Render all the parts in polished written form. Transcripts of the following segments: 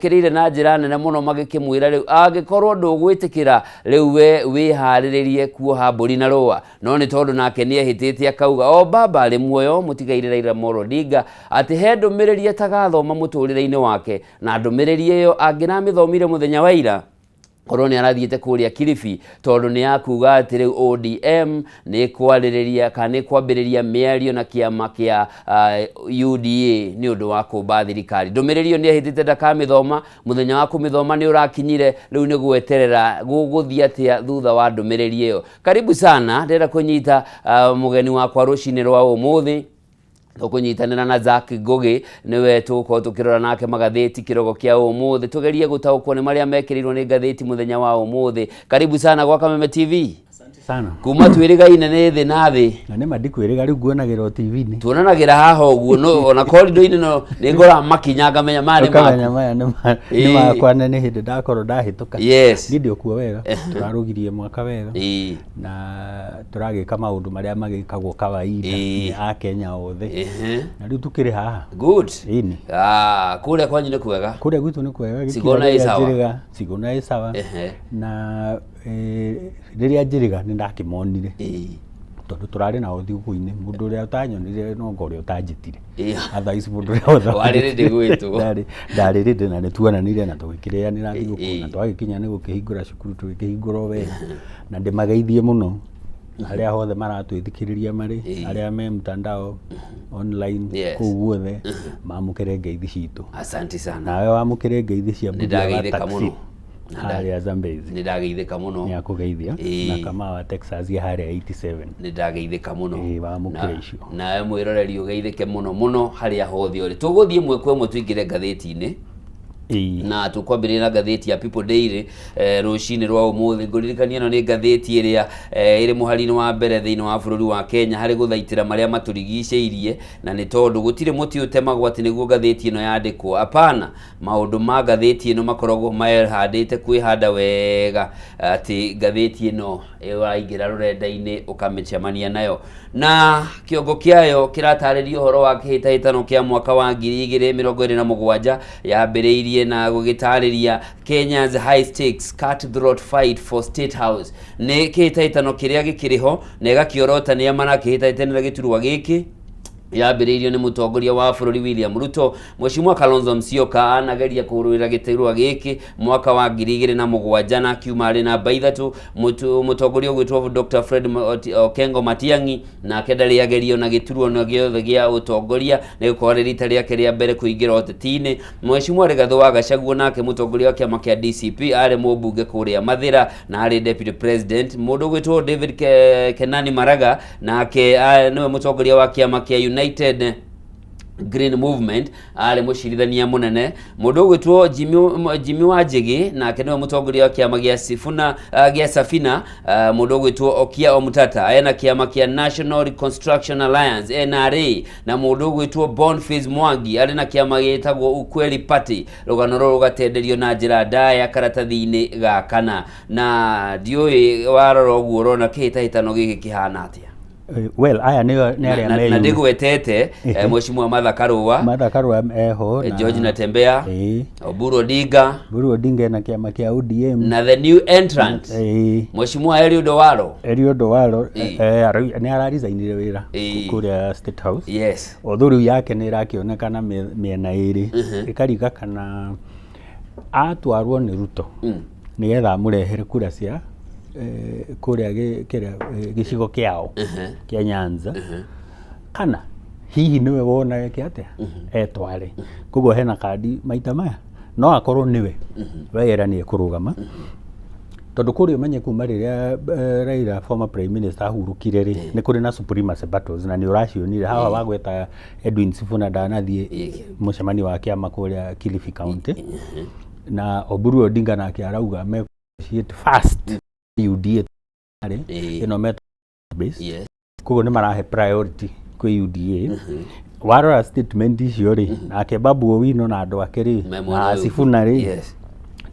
Kĩrĩire na njĩra nene mũno magĩkĩmwĩra rĩu angĩkorwo ndũgwĩtĩkĩra rĩu we wĩharĩrĩrie kuoha mbũri na rũa. No nĩ tondũ nake nĩehĩtĩte akauga o baba arĩ muoyo mũtigairĩ Raila Amolo Odinga atĩ he ndũmĩrĩri atagathoma mũtũrĩre-inĩ wake na ndũmĩrĩri ĩyo angĩramĩthomire mũthenya wa ira korwo nĩ arathiĩte kũrĩa Kilifi tondũ nĩ yakuga atĩ rĩu ODM nĩ kwarĩrĩria kana nĩ kwambĩrĩria mĩario na kĩama kĩa UDA nĩ ũndũ wa kũmba thirikari. Ndũmĩrĩri ĩyo nĩ ehĩtĩte ndakamĩthoma, mũthenya wa kũmĩthoma nĩ ũrakinyire, rĩu nĩ gweterera gũgũthiĩ atĩa thutha wa ndũmĩrĩri ĩyo. Karibu sana, ndĩrenda kũnyita mũgeni wakwa rũcinĩ rwa ũmũthĩ tũkũnyitanĩra na Zack Ngugi nĩwe tũgũkorwo tũkĩrora nake magathĩti kĩrogo kĩa ũmũthĩ tũgerie gũtaũkwo nĩ marĩa mekĩrĩirwo nĩ ngathĩti mũthenya wa ũmũthĩ. Karibu sana gwa Kameme TV. Sana. Kuma twĩrĩgaine nĩ thĩ na thĩ. Na nĩ ma ndikwĩrĩga rĩu nguonagĩra o TV-inĩ. Tuonanagĩra haha ũguo no ona korido-inĩ no nĩ ngoraga makinya ngamenya maya nĩ Ũkamenya maku. maya nĩ makwa na nĩ hĩndĩ ndakorwo ndahĩtũka. Yes. Niĩ ndĩ okuo wega, tũrarũgirie mwaka wega. Na tũragĩka maũndũ marĩa magĩkagwo kawaida nĩ Akenya othe. Na rĩu tũkĩrĩ haha. Good. Ĩni. Ah, kũrĩa kwanyu nĩ kwega. Kũrĩa gwitũ nĩ kwega. Sigona ĩ sawa. Sigona ĩ sawa. Na rĩrĩa njĩrĩga nĩ ndakĩmonire tondũ tũrarĩ nao thigũkũ-inĩ mũndũ ũrĩa ũtanyonire no anga ũrĩa ũtanjĩtire. Otherwise mũndũ ũrĩa wothe Warĩ ready gwĩtwo. Ndarĩ ready na nĩ tuonanire na tũgĩkĩrĩanĩra thigũkũ na twagĩkinya nĩ gũkĩhingũra cukuru tũgĩkĩhingũra o wega na ndĩmageithie mũno harĩa hothe maratwĩthikĩrĩria marĩ arĩa me mtandao online kũu guothe mamũkĩre ngeithi citũ. Asante sana. Nawe wamũkĩre ngeithi cia Nĩ Mbuthia wa ndageithĩka taxi. mũno. Harĩa Zambezi. Nĩ ndageithĩka mũno. Nĩ akũgeithia. Na Kamau wa Texas harĩa 87. Nĩ ndageithĩka mũno. Ĩĩ, wamũkĩra icio. Nawe mwĩroreri ũgeithĩke mũno mũno harĩa hothe ũrĩ. Tũgũthiĩ ĩmwe kwa ĩmwe tũingĩre ngathĩti-inĩ. Na tũkwambĩrĩria na ngathĩti ya People Daily rũcinĩ rwa ũmũthĩ. Ngũririkania ĩno nĩ ngathĩti ĩrĩa ĩrĩ mũhari-inĩ wa mbere thĩinĩ wa bũrũri wa Kenya harĩ gũthaitĩra marĩa matũrigicĩirie, na nĩ tondũ gũtirĩ mũtĩ ũtemagwo atĩ nĩguo ngathĩti ĩno yandĩkwo. Hapana. Maũndũ ma ngathĩti ĩno makoragwo mehandĩte kwĩhanda wega atĩ ngathĩti ĩno waingĩra rũrenda-inĩ ũkamĩcemania nayo. Na kĩongo kĩayo kĩratarĩria ũhoro wa kĩhĩtahĩtano kĩa mwaka wa 2027 yambĩrĩirie na gũgĩtarĩria Kenya's high stakes cutthroat fight for State House. Nĩ kĩhĩtahĩtano kĩrĩa gĩkĩrĩ ho na ĩgakĩorota nĩa marakĩhĩtahĩtanĩra gĩturwa gĩkĩ. Yambĩrĩirio nĩ mũtongoria wa bũrũri William Ruto. Mheshimiwa Kalonzo Musyoka anageria kũrũĩra gĩturwa gĩkĩ mwaka wa 2007 na akiuma arĩ namba 3. Mũtongoria ũgwĩtwo Dr. Fred Okengo Matiang'i nake ndarĩ agerio na gĩturwa na gĩothe gĩa ũtongoria nĩ gũkorwo arĩ rita rĩake rĩa mbere kũingĩra ũteti-inĩ. Mheshimiwa Rigathĩ wa Gachagua nake mũtongoria wa kĩama kĩa DCP arĩ mũmbunge kũrĩa Mathĩra na arĩ deputy president. Mũndũ ũgwĩtwo David Kenani Maraga nake nĩwe mũtongoria wa kĩama kĩa United Green Movement arĩ mũcirithania mũnene. Mũndũ ũgwĩtwo Jimmy Wanjigi nake nĩwe mũtongoria wa kĩama gĩa Sifuna, gĩa Safina. Mũndũ ũgwĩtwo Okiya Omtatah ena kĩama kĩa National Reconstruction Alliance NRA, na mũndũ ũgwĩtwo Boniface Mwangi arĩ na kĩama gĩtagwo Ukweli Party. Rũgano rũrũ rũgatenderio na njĩra ndaya karatathi-inĩ ga kana. Na ndiũĩ warora ũguo ũrona kĩhĩtahĩtano gĩkĩ kĩhana atĩa? Well, aya nĩ arĩa Na ndĩgwetete Mheshimiwa Martha Karũa, Martha Karũa eho, George Natembeya, Oburu Odinga, Oburu Odinga na kĩama kĩa ODM, na the new entrant Mheshimiwa Eliud Owalo. Eliud Owalo nĩ ararizainire wĩra kũrĩa State House. Yes. Although rĩu yake nĩ ĩrakĩonekana mĩena ĩrĩ, ĩkariga kana atwarwo nĩ Ruto nĩgetha amũrehere kura cia kũrĩa kĩrĩa gĩcigo kĩao kĩa Nyanza, kana hihi nĩwe wona eke atĩa etware. Koguo hena kandi maita maya no akorwo nĩwe weyera nĩ ekũrũgama, tondũ kũrĩa ũmenye kuma rĩrĩa Raila former prime minister ahurũkire rĩ, nĩ kũrĩ na supremacy battles na nĩ ũracionire haha wagweta Edwin Sifuna ndanathiĩ mũcemanio wa kĩama kũrĩa Kilifi County, na Oburu Odinga nake arauga me negotiate fast UDA rĩ ĩno met base. Koguo nĩ marahe priority kwĩ UDA. Warora statement icio rĩ, nake Babu Owino na andũ ake rĩ Me mwena na ũyũ ũngĩ. Sifuna rĩ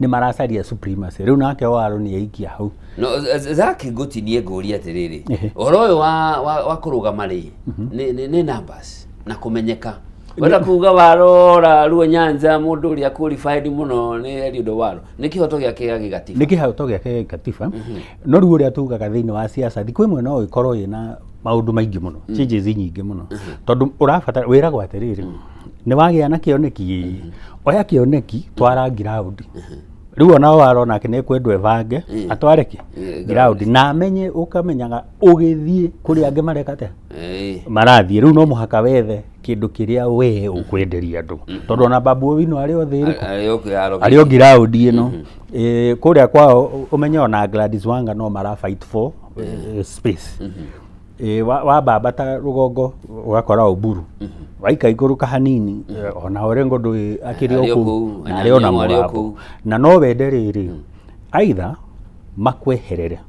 nĩ maracaria supremacy rĩu, nake Owalo nĩ aikia hau. No Zack, ngũtinie ngũrie atĩrĩrĩ, ũhoro ũyũ wa kũrũgama rĩ nĩ numbers na kũmenyeka. Wenda kuga warora Luo Nyanza mũndũ ũrĩa qualified mũno nĩ Eliud Owalo. Nĩ kĩhoto gĩake gĩa gĩgatiba. Nĩ kĩhoto gĩake gĩa gĩkatiba. No rĩu ũrĩa tugaga thĩinĩ wa siasa, thikũ ĩmwe no ĩkorwo ĩna maũndũ maingĩ mũno, changes nyingĩ mũno, tondũ ũrabatara wĩragwo atĩrĩrĩ, nĩ wagĩa na kĩoneki, oya kĩoneki twara ground. Rĩu ona Owalo nake nĩ ekwendwo ebange atware kĩ ground na amenye, ũkamenyaga ũgĩthiĩ kũrĩa angĩ mareka atĩa, marathiĩ. Rĩu no mũhaka wethe kĩndũ kĩrĩa we ũkwenderia andũ, tondũ ona Babu Owino arĩ o thĩ ĩrĩkũ? Arĩ o kĩharo. Arĩ o ground ĩno. Kũrĩa kwao ũmenye ona Gladys Wanga no mara fight for space. Wambamba ta rũgongo ũgakora Oburu, waika igũrũ kahanini ona Orengo ndũĩ akĩrĩ o Arĩ o kũu kũu, na arĩ ona Anyang'o arĩ o Mũgambo. kũu. Na no wende rĩrĩ either makweherere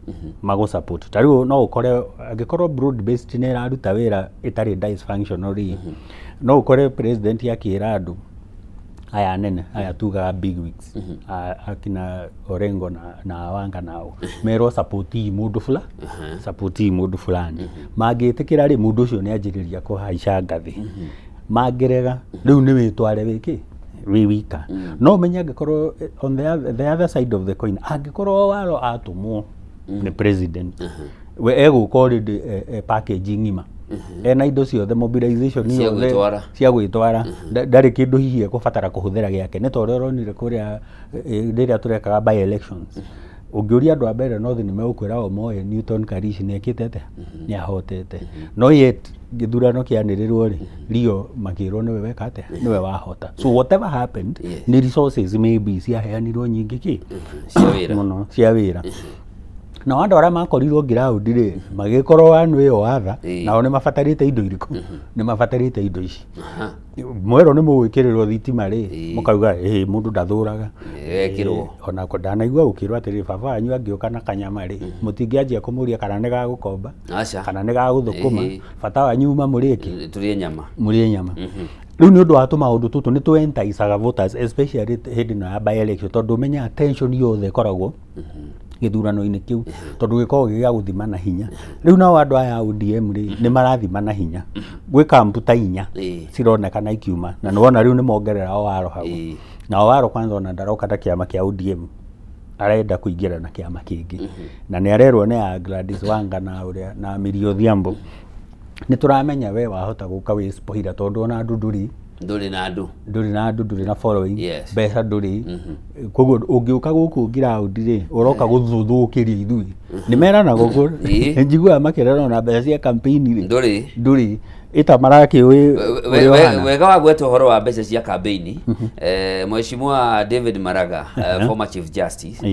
magũ support. Ta rĩu no ũkore angĩkorwo broad based nĩ ĩraruta wĩra ĩtarĩ dysfunctional rĩ, no ũkore president akĩra andũ aya anene aya tugaga big wigs, akina Orengo na Wanga, nao merwo support mũndũ fula support mũndũ fulani. Mangĩtĩkĩra rĩ, mũndũ ũcio nĩ anjĩrĩria kũhaica ngathĩ. Mangĩrega, rĩu nĩ wĩtware wĩkĩ wĩ wika. No ũmenye angĩkorwo on the other side of the coin, angĩkorwo Waro atũmwo nĩ president, we egũka already package ng'ima ena indo ciothe, mobilization Cia yothe gwĩtwara. Cia gwĩtwara. Ndarĩ kĩndũ hihi ekũbatara kũhũthĩra gĩake. Nĩ ta ũrĩa ũronire kũrĩa rĩrĩa tũrekaga by elections, ũngĩũria andũ a Mbeere North nĩ megũkwĩra o moĩ Newton Karish nĩ ekĩte atĩa, nĩ ahotete. No yet gĩthurano kĩanĩrĩrwo rĩ, Rio makĩrwo nĩwe weka atĩa, nĩwe wahota. So whatever happened, nĩ resources maybe ciaheanirwo nyingĩ kĩ Cia wĩra. Mũno cia wĩra. Nao andũ arĩa makorirwo ground rĩ, magĩkorwo one way or other, nao nĩ mabatarĩte indo irĩkũ? Nĩ mabatarĩte indo ici. Mwerwo nĩ mũgwĩkĩrĩrwo thitima rĩ, mũkauga ĩ mũndũ ndathũraga. Ĩgekĩrwo. Ona ko ndanaigua gũkĩrwo atĩrĩrĩ, baba wanyu angĩũka na kanyama rĩ, mũtingĩanjia kũmũria kana nĩ gagũkomba Aca. kana nĩ gagũthũkũma. Bata wanyu uma mũrĩe kĩ? Tũrĩe nyama. Mũrĩe nyama. Rĩu nĩ ũndũ wa tũmaũndũ tũtũ nĩ tũenticaga voters, especially hĩndĩ ĩno ya by election, tondũ ũmenye attention yothe ĩkoragwo gĩthurano-inĩ kĩu, tondũ gĩkoragwo gĩ gĩa gũthima na hinya. Rĩu nao andũ aya a ODM rĩ, nĩ marathima na hinya gwĩ kampu ta inya cironekana ikiuma, na nĩ wona rĩu nĩ mongerera Owalo hau. Na Owalo kwanza ona ndaroka ta kĩama kĩa ODM, arenda kũingĩra na kĩama kĩngĩ, na nĩ arerwo nĩ a Gladys Wanga na ũrĩa na Millie Odhiambo, nĩ tũramenya we wahota gũka wĩ spoiler, tondũ ona andũ ndũrĩ Ndũrĩ na andũ. Ndũrĩ na andũ, ndũrĩ na following, mbeca ndũrĩ. Koguo ũngĩũka gũkũ ground rĩ, ũroka gũthũthũkĩria ithuĩ. Nĩ meranaga ũguo. Njiguaga makĩrana ona mbeca cia campaign rĩ, Ndũrĩ. Ndũrĩ ĩta marakĩũĩ ũrĩa ũhana. Wega wa gweta ũhoro wa mbeca cia kambĩini, Mheshimiwa David Maraga, former Chief Justice,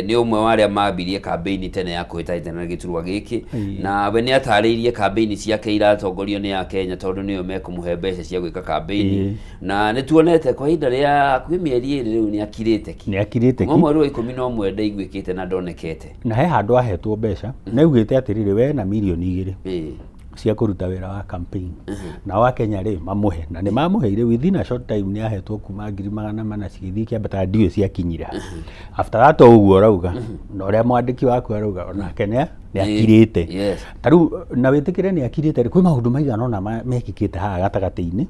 nĩ ũmwe wa arĩa mambirie kambĩini tene ya kũhĩtahĩtana gĩturwa gĩkĩ, na we nĩ atarĩirie kambĩini ciake iratongorio nĩ Akenya, tondũ nĩo mekũmũhe mbeca cia gwĩka kambĩini. Na nĩ tuonete kwa ihinda rĩa hakuhĩ mĩeri 2 rĩu nĩ akirĩte ki. Nĩ akirĩte Kuma ki. mweri wa 11 ndaiguĩkĩte na ndonekete. Na he handũ ahetwo mbeca, na augĩte atĩrĩrĩ, we na mirioni 2 cia kũruta wĩra wa campaign, nao Akenya rĩ mamũhe, na nĩ mamũheire. Within a short time nĩ ahetwo kuma 400,000 cigĩthiĩ ikĩambata, ndiũĩ ciakinyire ha. After that, o ũguo ũrauga na ũrĩa mwandĩki waku arauga, onake nĩ akirĩte. Ta rĩu na wĩtĩkĩre nĩ akirĩte rĩ, kwĩ maũndũ maigana ũna mekĩkĩte haha gatagatĩ-inĩ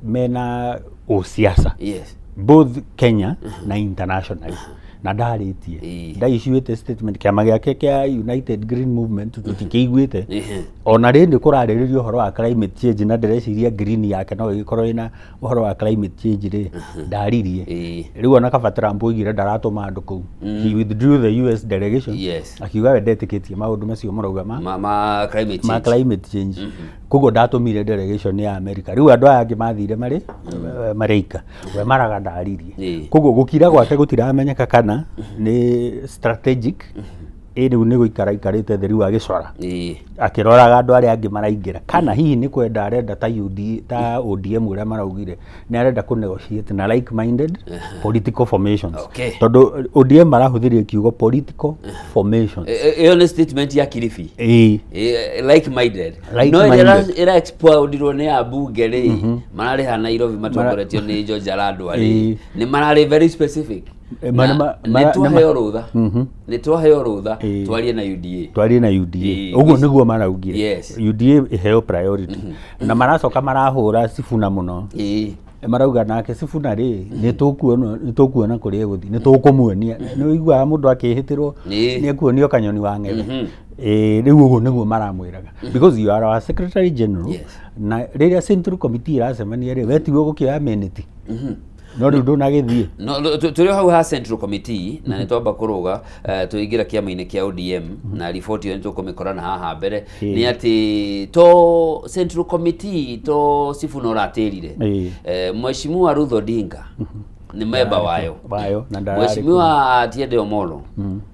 mena ũsiasa, both Kenya na internationally, na ndarĩtie, ndaiciĩte statement. Kĩama gĩake kĩa United Green Movement tũtikĩiguĩte. Ona rĩndĩ kũrarĩrĩria ũhoro wa climate change, na ndĩreciria green yake no ĩgĩkorwo ĩna ũhoro wa climate change rĩ, ndaririe. Rĩu ona kaba Trump oigire ndaratũma andũ kũu, he withdrew the US delegation, akiuga we ndetĩkĩtie maũndũ macio marauga ma ma climate ma change. Climate change. Koguo ndatũmire delegation ya America. Rĩu andũ aya angĩ mathire marĩ mareika, we Maraga ndaririe. Koguo gũkira gwake gũtiramenyeka kana nĩ strategic, ĩ rĩu nĩ gũikara aikarĩte thĩ rĩu agĩcora, akĩroraga andũ arĩa angĩ maraingĩra, kana hihi nĩ kwenda arenda ta UD, ta ODM ũrĩa maraugire nĩ arenda kũ negotiate na like minded political formations, tondũ ODM marahũthĩrire kiugo political formations. Ĩyo nĩ statement ya Kilifi. Like minded. Like No ĩrĩa minded. ĩra expoundirwo nĩ ambunge rĩ, mararĩ ha Nairobi matongoretio nĩ George Aladwa rĩ, nĩ mararĩ very specific. Na nĩ twaheo rũtha, nĩ twaheo rũtha twarie na UDA. Twarie na UDA. Ũguo nĩguo maraugire. UDA ĩheo priority na maracoka marahũra Sifuna mũno. Marauga nake Sifuna rĩ, nĩ tũkuona kũrĩa egũthiĩ, nĩ tũkũmuonia. Nĩ ũiguaga mũndũ akĩhĩtĩrwo nĩ ekuonio kanyoni wa ng'ethe. Rĩu ũguo nĩguo maramwĩraga, because you are our secretary general. Na rĩrĩa Central Committee ĩracemania rĩ, we tiwe ũgũkĩoya minute, no rĩu ndũnagĩthiĩ. No tũrĩ o hau ha Central Committee na nĩ twamba kũrũga, tũingĩra kĩama-inĩ kĩa ODM na riboti ĩyo nĩ tũkũmĩkora na haha mbere. Nĩ atĩ to Central Committee to Sifuna ũratĩrire. Mheshimiwa Ruth Odinga nĩ memba wayo. Wayo na ndararĩ kuo. Mheshimiwa Atiende Omolo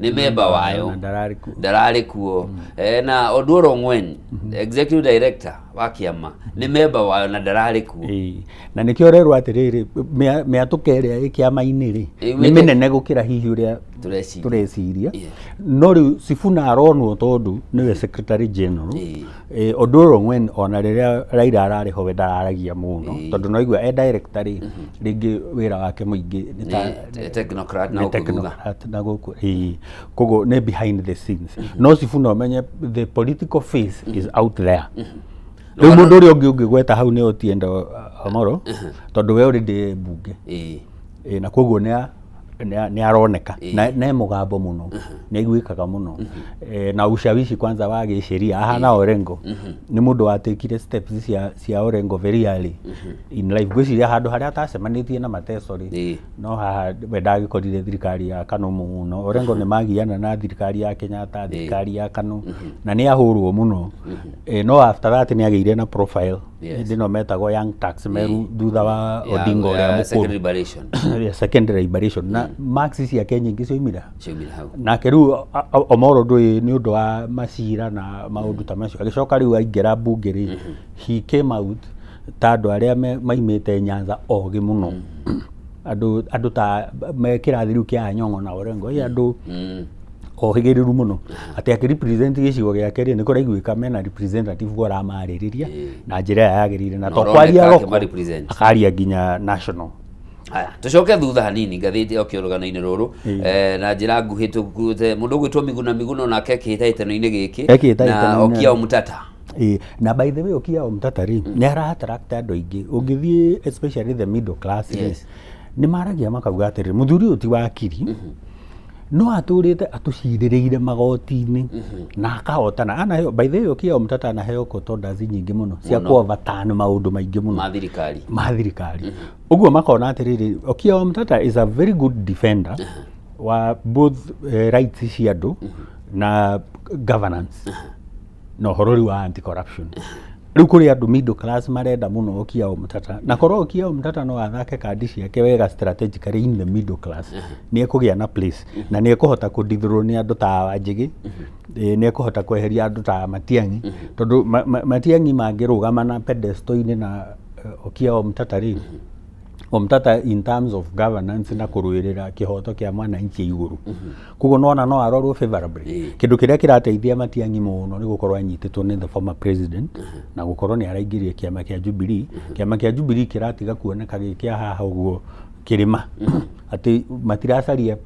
nĩ memba wayo. Na ndararĩ kuo. Ndararĩ kuo. Na Oduor Ong'wen, executive director wa kĩama, nĩ memba wayo na ndararĩ kuo. Na nĩkĩo ũrerwo atĩrĩrĩ, mĩatũka ĩrĩa ĩ kĩama-inĩ rĩ, nĩ mĩnene gũkĩra hihi ũrĩa tũreciria. Tũreciria. No rĩu Sifuna aronwo tondũ nĩwe secretary general. Oduor Ong'wen ona rĩrĩa Raila ararĩ ho we ndararagia mũno, tondũ no igua e director rĩ, rĩngĩ wĩra wake mũingĩ nĩ ta nĩ technocrat na nĩ gũkũ thutha. Technocrat na gũkũ, koguo nĩ behind the scenes. No Sifuna ũmenye the political face is out there. Rĩu mũndũ ũrĩa ũngĩ ũngĩgweta hau nĩ Otiende Amollo, tondũ we already e mbunge. Na koguo nĩ aroneka na e mũgambo mũno, nĩ aiguĩkaga mũno. Na ushawishi kwanza wa gĩciria ahana Orengo, nĩ mũndũ watekire steps cia Orengo very early in life. Ngwĩciria handũ harĩa atacemanĩtie na mateso rĩ, no haha we ndagĩkorire thirikari ya KANU mũno. Orengo nĩ magiana na thirikari ya Kenyatta, thirikari ya KANU, na nĩ ahũrwo mũno. No after that nĩ agĩire na profile. Hĩndĩ ĩno metagwo Young Turks meru thutha wa Odinga ũrĩa ya mũkũrũ. Second liberation. Ya second liberation, na marks ciake nyingĩ cioimire ciumire hau. Nake rĩu Omolo ndũĩ nĩ ũndũ wa macira na maũndũ ta macio, agĩcoka rĩu aingĩra mbunge rĩ, he came out ta andũ arĩa maimĩte Nyanza ogĩ mũno, andũ ta me kĩrathi rĩu kĩa Anyong'o na Orengo, ĩ andũ ohĩgĩrĩru mũno atĩ akĩrepresent gĩcigo gĩake rĩ, nĩ kũraiguĩka mena representative ũramarĩrĩria na njĩra ĩrĩa yagĩrĩire na Na to kwaria ũroneka local, akĩmarepresent. akaria nginya national. Aya, tucoke thutha hanini ngathĩti ĩyo kĩũrũgano-inĩ rũrũ, na njĩra nguhĩ tũkuĩte mũndũ ũgwĩtwo Miguna Miguna onake akĩhĩtahĩtano-inĩ gĩkĩ na Ekĩhĩtahĩtano-inĩ. Okiya Omtatah. Ĩĩ, na by the way Okiya Omtatah rĩ, nĩ ara attract andũ aingĩ. Ũngĩthiĩ especially the middle class rĩ, nĩ maragia makauga atĩrĩrĩ, mũthuri ũyũ ti wakiri, no atũrĩte atũcirĩrĩire magoti-inĩ na akahotana. Anaheo, by the way, Okiya Omtatah anaheo court orders nyingĩ mũno cia Mũno. kũ overturn maũndũ maingĩ mũno ma thirikari. Ma thirikari. Ũguo makona atĩrĩrĩ, Okiya Omtatah is a very good defender wa both rights cia andũ na governance na ũhoro rĩu wa anti corruption. Rĩu kũrĩ andũ middle class marenda mũno Okiya Omtatah, na korwo Okiya Omtatah no athake kandi ciake wega strategically in the middle class, nĩ ekũgĩa na place na nĩ ekũhota kũdithũrwo nĩ andũ ta Wanjĩgĩ. Nĩ ekũhota kweheria andũ ta Matiang'i, tondũ Matiang'i mangĩrũgama na pedestal-inĩ na Okiya Omtatah rĩ, Omtatah in terms of governance na kũrũĩrĩra kĩhoto kĩa mwananchi igũrũ, koguo nona no arorwo favorably. Kĩndũ kĩrĩa kĩrateithia Matiang'i mũno nĩ gũkorwo anyitĩtwo nĩ the former president na gũkorwo nĩ araingĩrire kĩama kĩa Jubilee. Kĩama kĩa Jubilee kĩratiga kuoneka gĩ kĩa haha ũguo kĩrĩma, atĩ matiracaria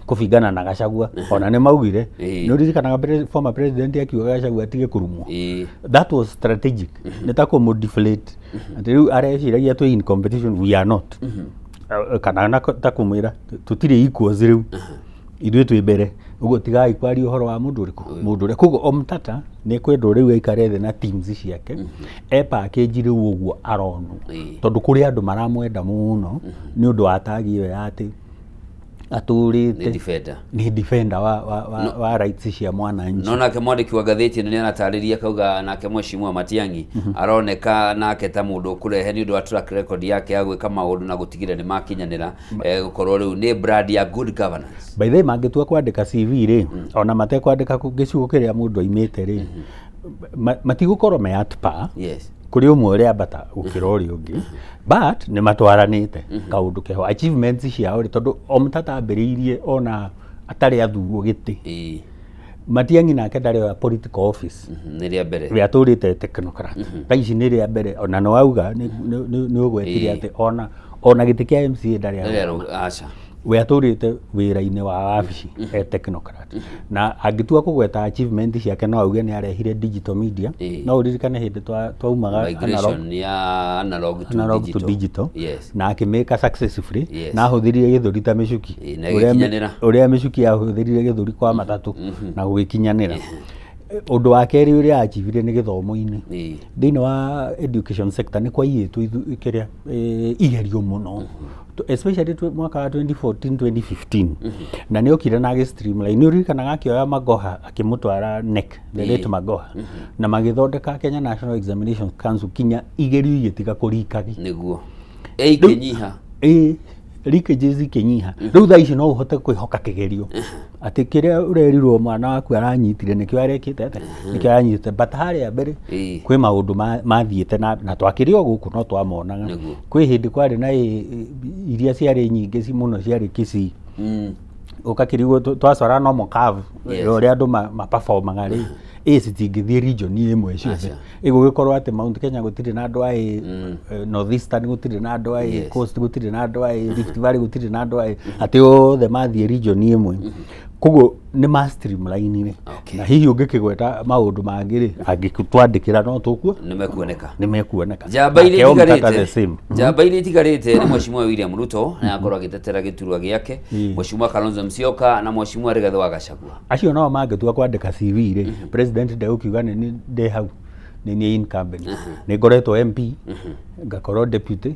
kũbingana na Gachagua. Ona nĩ maugire, nĩ ũririkanaga former president akiuga Gachagua atige kũrumwo? That was strategic, nĩ ta kũmũ deflate atĩ rĩu areciragia twĩ in competition, we are not. Kana na ta kũmwĩra tũtirĩ equals, rĩu ithuĩ twĩ mbere, ũguo tigai kwaria ũhoro wa mũndũ ũrĩkũ, mũndũ ũrĩa. Koguo Omtatah nĩ kwendwo rĩu aikare thĩ na teams ciake e package rĩu ũguo aronwo, tondũ kũrĩ andũ maramwenda mũno nĩ ũndũ wa tagi ĩyo ya atĩ atũrĩte nĩ defender. Nĩ defender wa rights cia mwananchi. No nake mwandĩki wa ngathĩti ĩno nĩ aratarĩria kauga nake Mheshimiwa Matiang'i aroneka nake ta mũndũ ũkũrehe nĩ ũndũ wa track record yake ya gwĩka maũndũ na gũtigĩrĩra nĩ makinyanĩra, gũkorwo rĩu nĩ brand ya good governance. By the way, mangĩtua kwandĩka CV rĩ, ona matekwandĩka gĩcigo kĩrĩa mũndũ aimĩte rĩ, matigũkorwo me at par. Kũrĩ ũmwe ũrĩa ambata gũkĩra ũrĩa ũngĩ, but nĩ matwaranĩte kaũndũ keho achievements ciao rĩ, tondũ Omtatah ambĩrĩirie ona atarĩ athurwo gĩtĩ. Matiang'i nake ndarĩ oya political office. Nĩ rĩa mbere. We atũrĩte technocrat, thaa ici nĩ rĩa mbere. Ona nĩ wauga nĩ ũgwetire atĩ ona gĩtĩ kĩa MCA ndarĩ Nĩ arũgama. rĩa aca. We atũrĩte wĩra-inĩ wa wabici e technocrat, na angĩtua kũgweta achievement ciake no auge nĩ arehire digital media. No ũririkane hĩndĩ twaumaga analog, migration ya analog to analog digital, to digital, na akĩmĩka successfully, na ahũthĩrire gĩthũri ta mĩcuki. Na Ũrĩa ĩgĩkinyanĩra. Ũrĩa mĩcuki yahũthĩrire gĩthũri kwa matatũ na gũgĩkinyanĩra. Ũndũ wa kerĩ ũrĩa achivire nĩ gĩthomo-inĩ. Thĩinĩ wa education sector nĩ kwaiyĩtwo kĩrĩa igerio mũno, especially mwaka wa 2014 2015, na nĩ okire na agĩ streamline. Nĩ ũririkanaga akĩoya Magoha akĩmũtwara KNEC, the late Magoha, na magĩthondeka Kenya National Examination Council, kinya igerio igĩtiga kũrikagi. Nĩguo ĩikĩnyiha. Ĩĩ, leakages ikĩnyiha. Rĩu thaa ici no ũhote kwĩhoka kĩgerio atĩ kĩrĩa ũrerirwo mwana waku aranyitire nĩkĩo arekĩte atĩa, nĩkĩo aranyitĩte. But harĩa mbere kwĩ maũndũ mathiĩte na twakĩrĩ o gũkũ no twamonaga. Kwĩ hĩndĩ kwarĩ na iria ciarĩ nyingĩ mũno ciarĩ Kisii, ũgakĩrigwo twacora normal curve ũrĩa andũ maperformaga rĩ, A citingĩthiĩ region ĩmwe ciothe. Aca. Ĩgũgĩkorwo atĩ Mount Kenya gũtirĩ na andũ a A, North Eastern gũtirĩ na andũ a A, Coast gũtirĩ na andũ a A, Rift Valley gũtirĩ na andũ a A, atĩ othe mathiĩ region ĩmwe. Koguo nĩ ma streamline. Na hihi ũngĩkĩgweta maũndũ mangĩ rĩ, angĩtwandĩkĩra no tũkuo nĩ mekuoneka. Nĩ mekuoneka. Njamba iria Nake Omtata itigarĩte, the same. Njamba iria itigarĩte nĩ Mheshimiwa William Ruto, na akorwo agĩtetera gĩturwa gĩake, Mheshimiwa Kalonzo Musyoka na Mheshimiwa Rigathĩ wa Gachagua. Acio nao mangĩtua kwandĩka CV rĩ, president ndegũkiuga nĩ niĩ ndĩ hau, nĩ niĩ incumbent, nĩ ngoretwo MP, ngakorwo deputy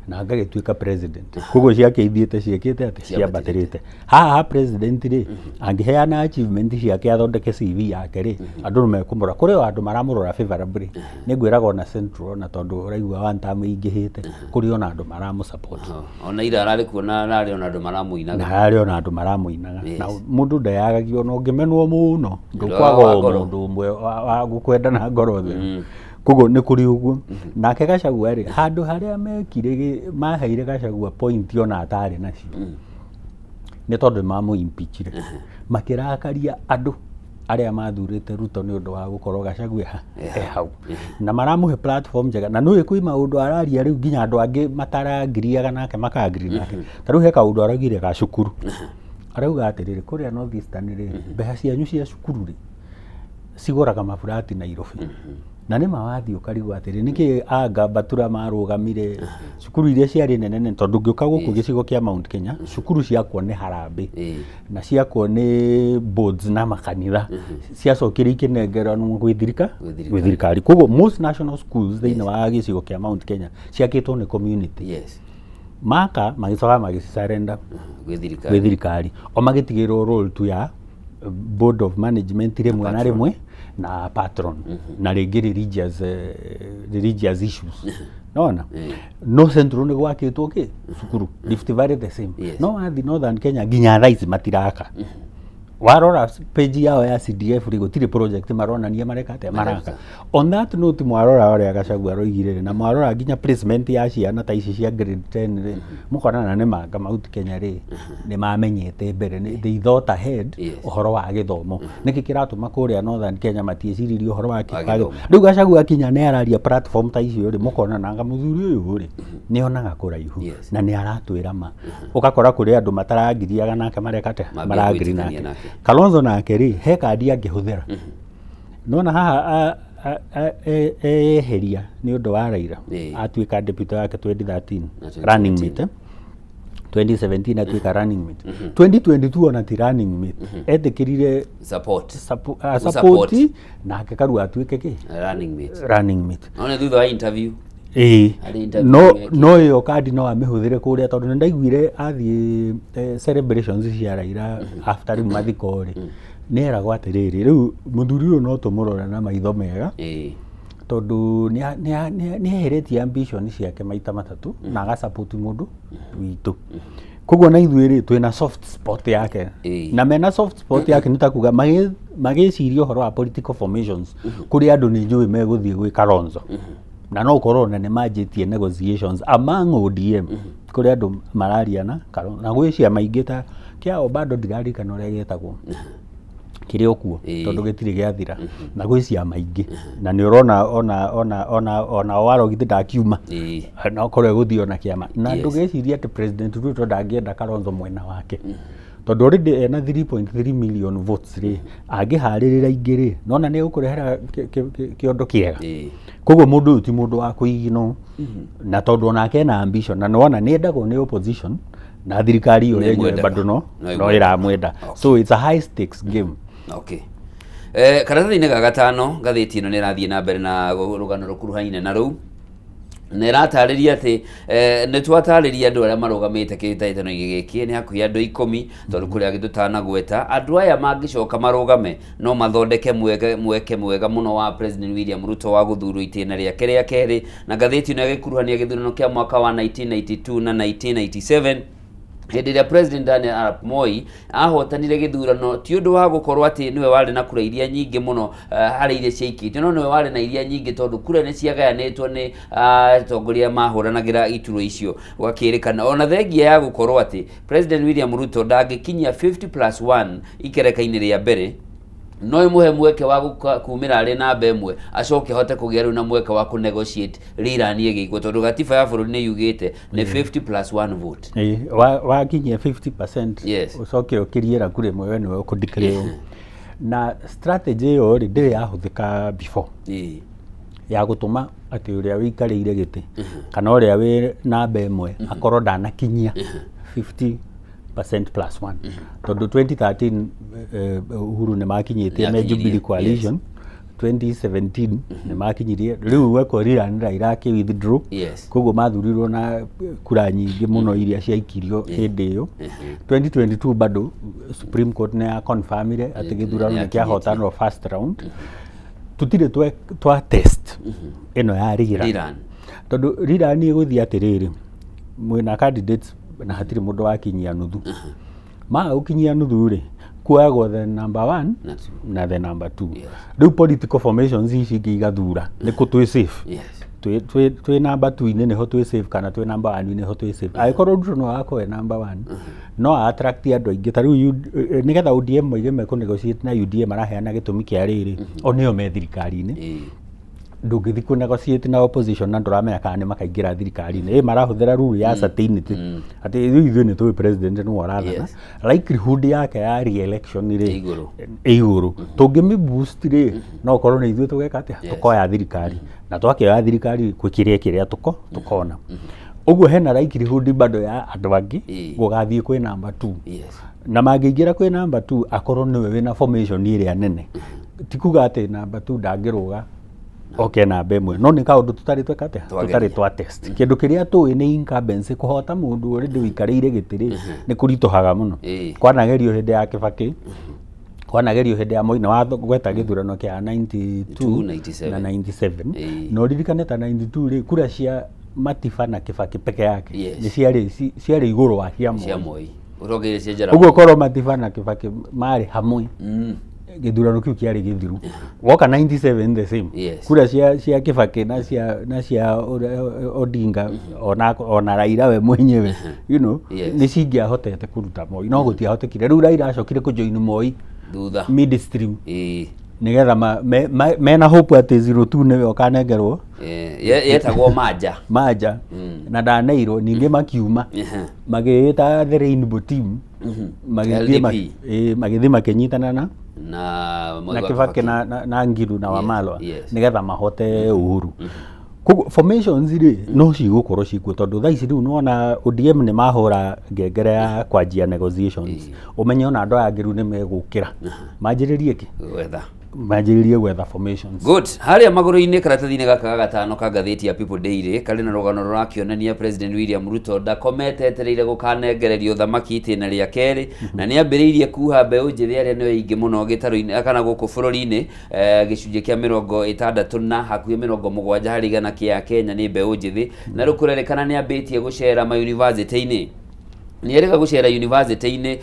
na ngagĩtuĩka president. Koguo ciake ithiĩte ciĩkĩte atĩ ciambatĩrĩte. Haha ha president rĩ, angĩheana achievement ciake, athondeke CV yake rĩ, andũ nĩ mekũmũrora. Kũrĩ o andũ maramũrora favorably. Nĩ ngwĩraga ona Central, ona tondũ ũraigua one term ĩingĩhĩte, kũrĩ ona andũ maramũ support. Ona ira ararĩ kuo na ararĩ ona andũ maramũinaga. Na harĩ ona andũ maramũinaga. Na mũndũ ndeyagagia, ona ũngĩmenwo mũno ndũkwaga wa o ngoro. Mũndũ ũmwe wa gũkwenda na ngoro theru. Koguo nĩ kũrĩ ũguo. Nake Gachagua rĩ, handũ harĩa mekire maheire Gachagua point ona atarĩ nacio nĩ tondũ nĩ mamũ-impeachire, makĩrakaria andũ arĩa mathurĩte Ruto nĩ ũndũ wa gũkorwo Gachagua e hau na maramũhe platform njega. Na nĩũĩ kwĩ maũndũ araria rĩu nginya andũ angĩ matarangiriaga nake makangiri nake. Ta rĩu he kaũndũ araugire ga cukuru, arauga atĩrĩrĩ, kũrĩa North Eastern rĩ, mbeca cianyu cia cukuru rĩ, cigũraga maburati Nairobi. Na nĩ ma wathiĩ ũkarigwo atĩrĩ, nĩkĩ anga Mbatura marũgamire cukuru iria ciarĩ nene nene? Tondũ ngĩũka gũkũ gĩcigo kĩa Mount Kenya, cukuru ciakwo nĩ harambĩ na ciakwo nĩ boards na makanitha, ciacokire ikĩnengeranwo gwĩ thirika Gwĩ thirikari. Gwĩ thirikari. Koguo most national schools thĩinĩ wa gĩcigo kĩa Mount Kenya ciakĩtwo nĩ community. Maka magĩcoka magĩcisurrender gwĩ gwĩ thirikari. Thirikari, o magĩtigĩrwo role tu ya board of management rĩmwe na patron. Rĩmwe na patron na rĩngĩ religious issues nona. No Central nĩ gwakĩtwo kĩ cukuru, Rift Valley the same. No wathi Northern Kenya, nginya thaa ici matiraka. Warora page yao ya CDF rĩ, gũtirĩ project maronania mareka atĩa, maraka. On that note, mwarora ũrĩa Gachagua aroigire rĩ, na mwarora nginya placement ya ciana ta ici cia grade 10 rĩ, mũkonana nĩ manga Mount Kenya rĩ, nĩ mamenyete mbere, they thought ahead ũhoro wa gĩthomo. Nĩkĩ kĩratũma kũrĩa Northern Kenya matiĩciririe ũhoro wa Wa gĩthomo. Rĩu Gachagua akinya nĩ araria platform ta icio rĩ, mũkona nanga mũthuri ũyũ rĩ, nĩ onaga kũraihu na nĩ aratwĩra ma. Ũgakora kũrĩ andũ matarangiriaga nake mareka atĩa? Mambia Marangiri gwĩtĩkania nake. Nake. Kalonzo nake rĩ, he kandi angĩhũthĩra. Nona haha eyeheria nĩ ũndũ wa Raila, atuĩka deputy wake 2013, Na 2017. Running mate, eh? 2017 atuĩka running mate, 2022 ona ti running mate, etĩkĩrire support support Gũ-support. nake Karua atuĩke kĩ? Running mate. Running mate. None thutha wa interview. Ĩĩ. Harĩ interview No yekĩtwo. no ĩyo kandi no amĩhũthĩre kũrĩa, tondũ nĩ ndaiguire athiĩ celebrations cia Raila after rĩu mathiko rĩ, nĩ eragwo atĩrĩrĩ, rĩu mũthuri ũyũ no tũmũrore na maitho mega, tondũ nĩ eheretie ambition ciake maita matatũ na agasupport mũndũ witũ. Koguo na ithuĩ rĩ, twĩna soft spot yake. Na mena soft spot yake nĩ ta kuga magĩciria ũhoro wa political formations, kũrĩ andũ nĩ njũĩ megũthiĩ gwĩ Kalonzo, na no ũkorwo ona nĩ manjĩtie negotiations among ODM, kũrĩ andũ mararia na Kalonzo, na gwĩ ciama ingĩ ta kĩao bado ndirarikana ũrĩa gĩtagwo. Kĩrĩ o kuo. Ĩĩ. Tondũ gĩtirĩ gĩathira na gwĩ ciama ingĩ, na nĩ ũrona ona Owalo githĩ ndakiuma? Ĩĩ. No korwo egũthiĩ ona kĩama na ndũgecirie atĩ President Ruto ndangĩenda Kalonzo mwena wake, tondũ already ena 3.3 million votes rĩ, angĩharĩrĩra ingĩ rĩ, nona nĩ egũkũrehera kĩondo kĩega. Koguo mũndũ ũyũ ti mũndũ wa kũiginwo, na tondũ onake ena ambition na nĩwona nĩ endagwo nĩ opposition na thirikari ĩyo Nĩ yenyewe ĩmwendaga. bado no No no ĩmwendaga. ĩramwenda, so it's a high stakes game. Okay. Karatathi-inĩ ga gatano, ngathĩti ĩno nĩ ĩrathiĩ na mbere na rũgano rũkuruhaine na rũu, na ĩratarĩria atĩ nĩ twatarĩria andũ arĩa marũgamĩte kĩhĩtahĩtano-inĩ gĩkĩ nĩ hakuhĩ andũ 10, tondũ kũrĩ angĩ tũtanagweta. Andũ aya mangĩcoka marũgame, no mathondeke mweke mwega mũno wa President William Ruto wa gũthurwo itĩna rĩake rĩa kerĩ. Na ngathĩti ĩno ĩgĩkuruhania gĩthurano kĩa mwaka wa 1992 na 1997, hĩndĩ ĩrĩa President Daniel Arap Moi ahotanire gĩthurano, ti ũndũ wa gũkorwo atĩ nĩwe warĩ na kura iria nyingĩ mũno harĩ iria ciaikĩtio, no nĩwe warĩ na iria nyingĩ tondũ kura nĩ ciagayanĩtwo nĩ atongoria mahũranagĩra iturwa icio. Gũgakĩrĩkana ona thengia ya gũkorwo atĩ President William Ruto ndangĩkinyia 50 plus 1 ikereka-inĩ rĩa mbere, no ĩmũhe mweke wa kumĩra arĩ namba 1, acoke ahote kũgĩa rĩu na mweke wa kũ-negotiate rerun ĩgĩkwo, tondũ gatiba ya bũrũri nĩ yugĩte nĩ 50 plus 1 vote. Ĩĩ, wakinyia 50%, ũcoke ũkĩrie na kura ĩmwe, we nĩwe ũkũ-declare. Na strategy ĩyo rĩ, ndĩrĩ yahũthĩka before ya gũtũma atĩ ũrĩa wĩikarĩire gĩtĩ kana ũrĩa wĩ namba 1 akorwo ndanakinyia 50% plus 1, tondũ 2013 Uhuru nĩ makinyĩtie me Nĩakinyirie, Jubilee Coalition, 2017 nĩ makinyirie, rĩu gwekwo rerun Raila akĩ withdraw. Koguo mathurirwo na kura nyingĩ mũno iria ciaikirio hĩndĩ ĩyo. 2022 bado Supreme Court nĩ ya confirmire atĩ gĩthurano nĩ kĩahotanwo first round. Tũtirĩ twa test ĩno ya rerun, Rerun. Tondũ rerun ĩgũthiĩ atĩrĩrĩ, mwĩna candidates na hatirĩ mũndũ wakinyia nuthu. Maga gũkinyia nuthu rĩ, kuoyagwo the number one Na two. Na the number two. Rĩu political formations ici ingĩ igathura nĩ kũ twĩ safe, twĩ number two inĩ nĩho twĩ safe kana twĩ number one nĩho twĩ safe. Angĩkorwo Ruto no agakorwo e number one, no attract andũ aingĩ. Ta rĩu nĩgetha ODM moige mekũ negotiate na UDA, maraheana gĩtũmi kĩa rĩrĩ, o nĩo me thirikari-inĩ. Ndũngĩthiĩ kũ negotiate na opposition na ndũramenya kana nĩ makaingĩra thirikari-inĩ. Ĩ marahũthĩra rule ya certainty atĩ rĩu ithuĩ nĩ tũĩ president nĩwe ũrathana, likelihood yake ya re-election rĩ Ĩ igũrũ. Ĩ igũrũ. Tũngĩmĩ boost rĩ, no ũkorwo nĩ ithuĩ tũgeka atĩa? Tũkoya thirikari, na twakĩoya thirikari gwĩ kĩrĩa kĩrĩa tũkona. Ũguo hena likelihood bado ya andũ angĩ gũgathiĩ kwĩ number two, na mangĩingĩra kwĩ number two, akorwo nĩwe wĩna formation ĩrĩa nene. Ti kuga atĩ number two ndangĩrũga oke namba 1, no nĩ kaũndũ tũtarĩ tweka atĩa? Twageria. Tũtarĩ twa test. Kĩndũ kĩrĩa tũĩ nĩ incumbency, kũhota mũndũ already ũikarĩire gĩtĩ rĩ, nĩ kũritũhaga mũno. Kwanagerio hĩndĩ ya Kĩbakĩ, kwanagerio hĩndĩ ya Moi, na wagweta gĩthurano kĩa 92 97. Na 97. Na ũririkane ta 92 rĩ, kura cia Matiba na Kĩbakĩ peke yake nĩ ciarĩ igũrũ wa cia Cia Moi. Moi ũrongeire cia Jaramogi. Ũguo korwo Matiba na Kĩbakĩ marĩ hamwe, gĩthurano kĩu kĩarĩ gĩthiru. Woka 97, the same. Kura cia Kĩbakĩ na cia Odinga ona Raila we mwenyewe nĩ cingĩahotete kũruta Moi, no gũtiahotekire. Rĩu Raila acokire kũjoin Moi thutha midstream, nĩgetha mena hope atĩ 02 nĩwe ũkanengerwo. Yetagwo manja. Manja, na ndaneirwo ningĩ makiuma magĩĩta the Rainbow Team, magĩthiĩ LDP. Magĩthiĩ makĩnyitana na na Mwai na wa Kĩbakĩ na Ngiru na Wamalwa nĩgetha mahote Uhuru. Koguo formations rĩ, no cigũkorwo cikuo, tondũ thaa ici rĩu nĩwona ODM nĩ mahũra ngengere ya kwanjia negotiations. Ũmenye ona andũ aya angĩ rĩu nĩ megũkĩra manjĩrĩrie kĩ? Gwetha. Manjĩrĩrie gwetha formations. Good. Harĩa magũrũ-inĩ, karatathi-inĩ gaka ga gatano ka ngathĩti ya People Daily, karĩ na rũgano rũrakĩonania President William Ruto ndakomete etereire gũkanengererio thamaki itĩna rĩa kerĩ, na nĩ ambĩrĩirie kuha mbeũ njĩthĩ arĩa nĩo aingĩ mũno gĩtarũ-inĩ kana gũkũ bũrũri-inĩ. Gĩcunjĩ kĩa 60 na hakuhĩ 70% kĩa Kenya nĩ mbeũ njĩthĩ, na rĩu kũrerĩkana nĩ ambĩtie gũcera mayunivasĩtĩ-inĩ. Nĩ erĩga gũcera university-inĩ,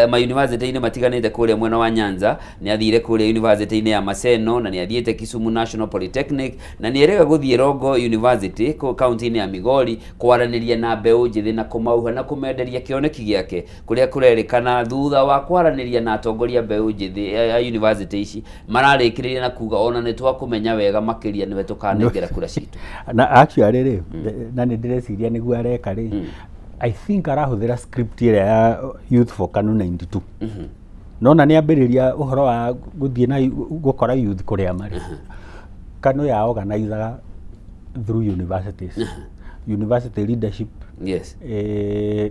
ma university-inĩ matiganĩte kũrĩa mwena wa Nyanza. Nĩ athire kũrĩa university-inĩ ya Maseno, na nĩ athiĩte Kisumu National Polytechnic, na nĩ erĩga gũthiĩ Rongo University kũ kaunti-inĩ ya Migori kwaranĩria na mbeũ njĩthĩ na kũmauha na kũmenderia kĩoneki gĩake, kũrĩa kũrerĩkana thutha wa kwaranĩria na atongoria mbeũ njĩthĩ a university ici mararĩkĩrĩria na kuga ona nĩ twakũmenya wega makĩria, nĩwe tũkanengera kura citũ. Na actually rĩ, na nĩ ndĩreciria nĩguo areka rĩ, I think arahũthĩra script ĩrĩa ya Youth for KANU 92. Nona nĩ ambĩrĩria ũhoro wa gũthiĩ na gũkora youth kũrĩa marĩ. KANU ya organizaga through universities, university leadership,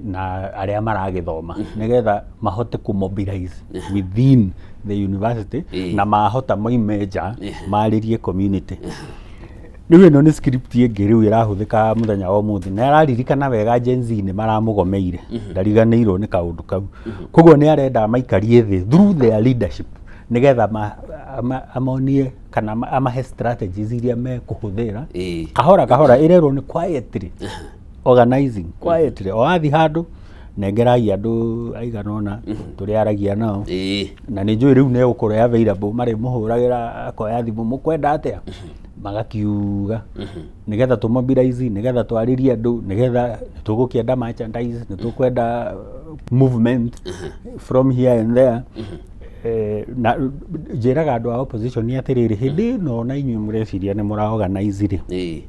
na arĩa maragĩthoma, nĩgetha mahote kũ-mobilize within the university, na mahota moime nja marĩrie community. Rĩu ĩno nĩ script ĩngĩ rĩu ĩrahũthĩka mũthenya wa ũmũthĩ, na araririkana wega Gen Z nĩ maramũgomeire, ndariganĩirwo nĩ kaũndũ kau. Koguo nĩ arenda maikarie thĩ through their leadership, nĩgetha amonie kana amahe strategies iria mekũhũthĩra. Kahora kahora ĩrerwo nĩ quietly organizing, quietly o wathiĩ handũ, nengerai andũ aigana ũna tũrĩaragia nao. Na nĩ njũĩ rĩu nĩ egũkorwo available, marĩmũhũragĩra, akoya thimũ, mũkwenda atĩa, magakiuga, nĩgetha tũmobilize, nĩgetha twarĩrie andũ, nĩgetha tũgũkĩenda merchandise, nĩ tũkwenda movement from here and there. Na njĩraga andũ a opposition atĩrĩrĩ, hĩndĩ ĩno na inyuĩ mũreciria nĩ mũra organize rĩ,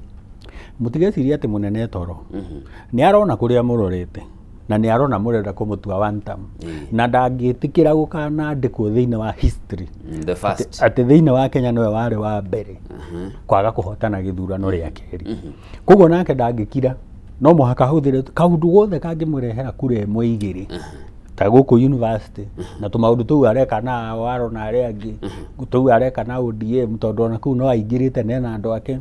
mũtigecirie atĩ mũnene toro. Nĩ arona kũrĩa mũrorete, na nĩ arona mũrenda kũmũtua one term, na ndangĩtĩkĩra gũkanandĩkwo thĩinĩ wa history The first. atĩ thĩinĩ wa Kenya nĩwe warĩ wa mbere kwaga kũhotana gĩthurano rĩa kerĩ. Koguo nake ndangĩkira, no mũhaka ahũthĩre kaũndũ gothe kangĩmũrehera kura ĩmwe igĩrĩ, ta gũkũ university na tũmaũndũ tũu areka na waro na arĩa angĩ, tũu areka na ODM, tondũ ona kũu no aingĩrĩte nena andũ ake.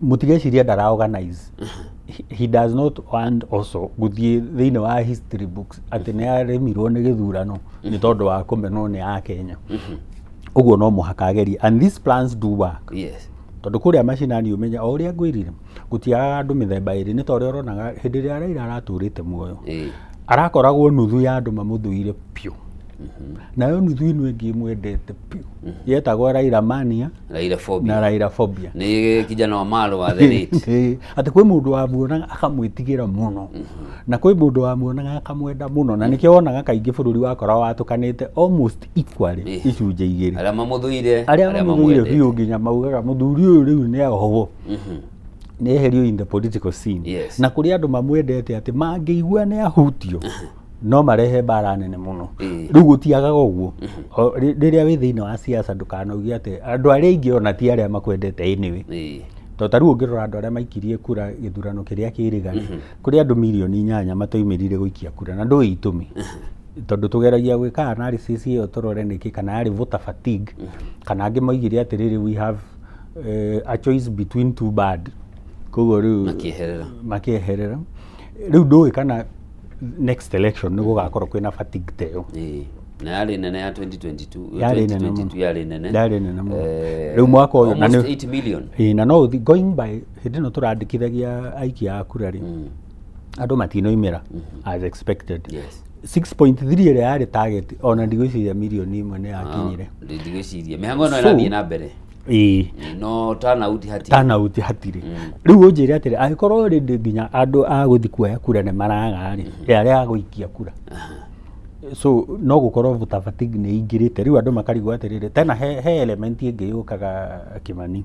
Mũtigecirie ndara organize. He does not want also gũthiĩ thĩinĩ wa history books atĩ nĩ aremirwo nĩ gĩthurano nĩ tondũ wa kũmenwo nĩ Akenya. Ũguo no mũhaka agerie, and these plans do work, tondũ kũrĩa macinani, ũmenye o ũrĩa ngwĩrire, gũtiagaga andũ mĩthemba ĩrĩ. Nĩ ta ũrĩa ũronaga hĩndĩ ĩrĩa Raila aratũrĩte muoyo, arakoragwo nuthu ya andũ mamũthũire biũ, nayo nuthu ĩno ĩngĩ ĩmwendete biũ yetagwo Raila mania. Raila phobia. Na Raila phobia. Nĩ kijana wa Marwa the late. Atĩ kwĩ mũndũ wamuonaga akamwĩtigĩra mũno, na kwĩ mũndũ wamuonaga akamwenda mũno, na nĩkĩo wonaga kaingĩ bũrũri wakoragwo watũkanĩte almost equally icunjĩ igĩrĩ. Arĩa mamũthũire, arĩa mamũthũire mamwendete. Biũ, nginya maugaga mũthuri ũyũ rĩu nĩ ahohwo, nĩ eherio in the political scene. Na kũrĩ andũ mamwendete atĩ mangĩigua nĩ ahutio no marehe mbara nene mũno. Rĩu gũtiagaga ũguo. Rĩrĩa wĩ thĩinĩ wa siasa, ndũkanauge atĩ andũ arĩa aingĩ ona ti arĩa makwendete anyway, tondũ ta rĩu ũngĩrora andũ arĩa maikirie kura gĩthurano kĩrĩa kĩrĩga, kũrĩ andũ mirioni 8 matoimĩrire gũikia kura, na ndũĩ itũmi, tondũ tũgeragia gwĩka analysis ĩyo tũrore nĩkĩ, kana yarĩ voter fatigue, kana angĩ moigire atĩrĩrĩ, we have a choice between two bad, koguo rĩu Makĩeherera. Makĩeherera. Rĩu ndũĩ kana next election nĩ gũgakorwo kwĩna fatigue ta ĩyo. Na yarĩ nene ya 2022. Yarĩ nene mũno. 2022 yarĩ nene. Yarĩ nene mũno. Rĩu mwaka ũyũ na almost 8 million. Ĩĩ, na no ũthi going by hĩndĩ ĩno tũrandĩkithagia aikia a kura rĩ, andũ matinoimĩra as expected. 6.3 ĩrĩa yarĩ target, ona ndigwĩciria mirioni 1 nĩ yakinyire. Ndigwĩciria mĩhango ĩno ĩrathiĩ na mbere. No turnout hatirĩ. Turnout hatirĩ. Rĩu ũnjĩre atĩrĩ, angĩkorwo rĩndĩ nginya andũ a gũthiĩ kuoya kura nĩ maraga rĩ, arĩa a gũikia kura, so no gũkorwo voter fatigue nĩ ingĩrĩte. Rĩu andũ makarigwo atĩrĩrĩ, tena he element ĩngĩ yũkaga, Kĩmani.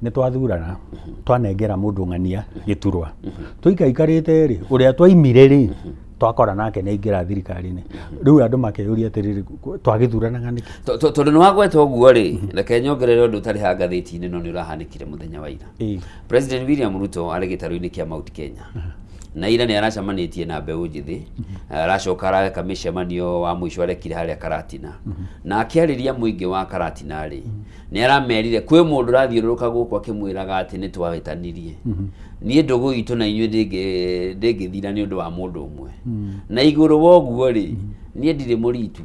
Nĩ twathurana, twanengera mũndũ ng'ania gĩturwa, tũikaikarĩte rĩ, ũrĩa twaimire rĩ, twakora nake nĩ aingĩra thirikari-inĩ. Rĩu andũ makeyũria atĩrĩrĩ, twagĩthuranaga nĩkĩ? Tondũ nĩ wagweta ũguo rĩ, reke nyongerere ũndũ ũtarĩ ha ngathĩti-inĩ, no nĩ ũrahanĩkire mũthenya wa ira. President William Ruto arĩ gĩtarũ-inĩ kĩa Mount Kenya, na ira nĩ aracemanĩtie na mbeũ njĩthĩ, aracoka areka mĩcemanio wa mũico arekire harĩa Karatina, na akĩarĩria mũingĩ wa Karatina rĩ, nĩ aramerire kwĩ mũndũ ũrathiũrũrũka gũkũ akĩmwĩraga atĩ nĩ twahĩtanirie, niĩ ndũgũ itũ na inyuĩ ndĩngĩthira nĩ ũndũ wa mũndũ ũmwe, na igũrũ wa ũguo rĩ, niĩ ndirĩ mũritu,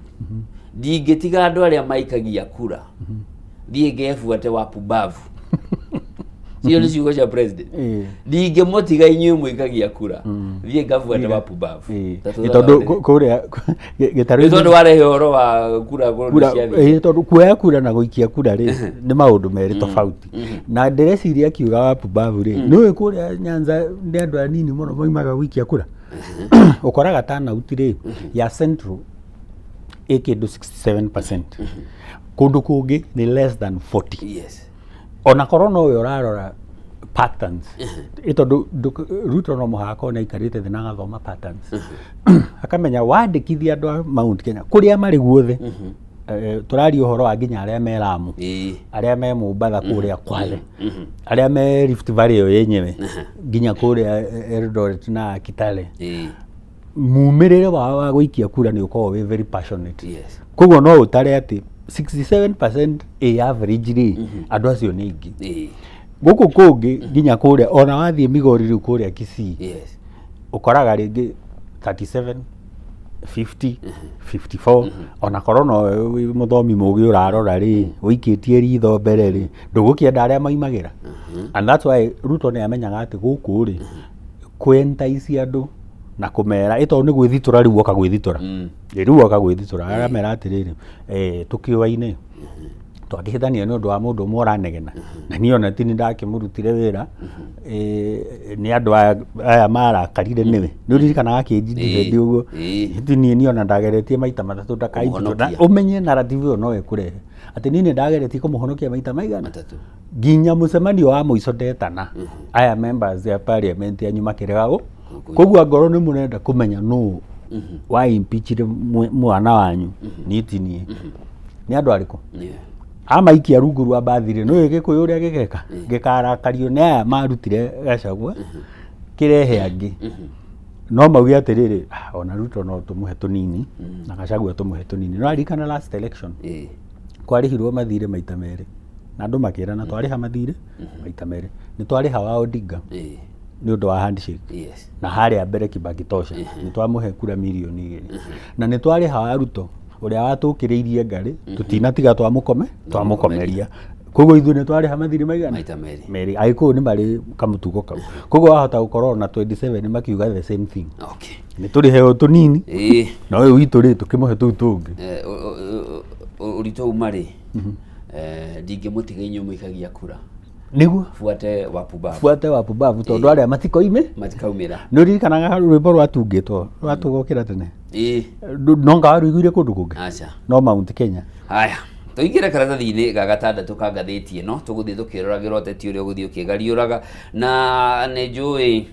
ndingĩtiga andũ arĩa maikagia kura thiĩ ngebuate wa pumbavu. Cio nĩ ciugo cia president. Ndingĩmũtiga inyuĩ mũikagia kura, thiĩ ngabuate wapumbavu. Ta Ĩ, tondũ kũrĩa nĩ gĩtarũ tondũ warehe ũhoro wa kura kũndũ kura cia thĩ. Ĩ, tondũ kuoya kura na gũikia kura rĩ, nĩ maũndũ merĩ tofauti. Na ndĩreciria akiuga wapumbavu rĩ, nĩũĩ kũrĩa Nyanza nĩ andũ anini mũno maumaga gũikia kura. Ũkoraga turnout rĩ ya Central ĩ kĩndũ 67%, kũndũ kũngĩ nĩ less than 40. Ona korwo nowe ũrarora patterns, ĩ tondũ Ruto no mũhaka akorwo nĩ aikarĩte thĩ na agathoma patterns, akamenya wandĩkithia andũ a Mount Kenya kũrĩa marĩ guothe. Tũraria ũhoro wa nginya arĩa me Lamu, arĩa me Mombatha, kũrĩa Kwale, arĩa me Rift Valley ĩyo yenyewe, nginya kũrĩa Eldoret na Kitale, mumĩrĩre wao wa gũikia kura nĩ ũkoragwo wĩ very passionate. Koguo no ũtare atĩ 67% ĩ average rĩ, andũ acio nĩ aingĩ. Gũkũ kũngĩ nginya kũrĩa ona wathiĩ Migori rĩu, kũrĩa Kisii, ũkoraga rĩngĩ 37, 50, 54. Ona korwo no wĩ mũthomi mũgĩ ũrarora rĩ, ũikĩtie ritho mbere rĩ, ndũgũkĩenda arĩa maimagĩra. And that's why Ruto nĩ amenyaga atĩ gũkũ rĩ, kũentice andũ na kũmera ĩ, tondũ nĩ gwĩthitũra rĩu oka gwĩthitũra. Ĩ, rĩu oka gwĩthitũra, aramera atĩrĩrĩ, tũkĩũaine twakĩhĩtania nĩ ũndũ wa mũndũ ũmwe ũranegena, na niĩ ona ti nĩ ndakĩmũrutire wĩra. Nĩ andũ aya marakarire nĩwe. Nĩ ũririkanaga akĩnji defend ũguo? Ti niĩ ona ndageretie maita matatũ ndakainjitwo na Kũmũhonokia. Ũmenye narrative ĩyo no ĩkũrehe atĩ niĩ nĩ ndageretie kũmũhonokia maita maigana? Matatũ. Nginya mũcemanio wa mũico ndetana aya members ya parliament yanyu makĩrega gũ koguo angorwo nĩ mũrenda kũmenya nũ wa impeachire mwana wanyu, niĩ ti niĩ, nĩ andũ arĩkũ amaikia rungu rwa mbathi rĩ, nĩũĩ Gĩkũyũ ũrĩa gĩgeka, gĩkarakario nĩ aya marutire Gachagua kĩrehe angĩ. No mauge atĩrĩrĩ, "Ah, ona Ruto no tũmũhe tũnini na Gachagua tũmũhe tũnini." No aririkana last election kwarĩhirwo mathirĩ maita merĩ, na andũ makĩrana twarĩha mathirĩ maita merĩ, nĩ twarĩha wa Odinga nĩ ũndũ wa handshake na harĩa mbere Kibaki tosha nĩ twamũhe kura mirioni 2, na nĩ twarĩha wa Ruto ũrĩa watũkĩrĩirie ngarĩ, tũtinatiga twamũkome twamũkomeria. Koguo ithuĩ nĩ twarĩha mathirĩ maigana? Maita merĩ. Merĩ. Agĩkũyũ nĩ marĩ kamũtugo kau, koguo wahota gũkorwo na 27 makiuga the same thing, nĩ tũrĩhe o tũnini na ũyũ witũ rĩ, tũkĩmũhe tũu tũngĩ. Ũritũ uma rĩ, ndingĩmũtiga inyuĩ mũikagia kura, Nĩguo buate wapumbavu. Buate wapumbavu, tondũ arĩa matikoime matikaumĩra. Nĩ ũririkanaga rwĩmbo rwatungĩtwo rwatũgokĩra tene? No nga warũiguire kũndũ kũngĩ? Aca. No Mount Kenya. Haya, tũingĩre karatathi-inĩ ga gatandatũ ka ngathĩti ĩno, tũgũthiĩ tũkĩroragĩra ũteti ũrĩa ũgũthiĩ ũkĩgariũraga, na nĩ njũĩ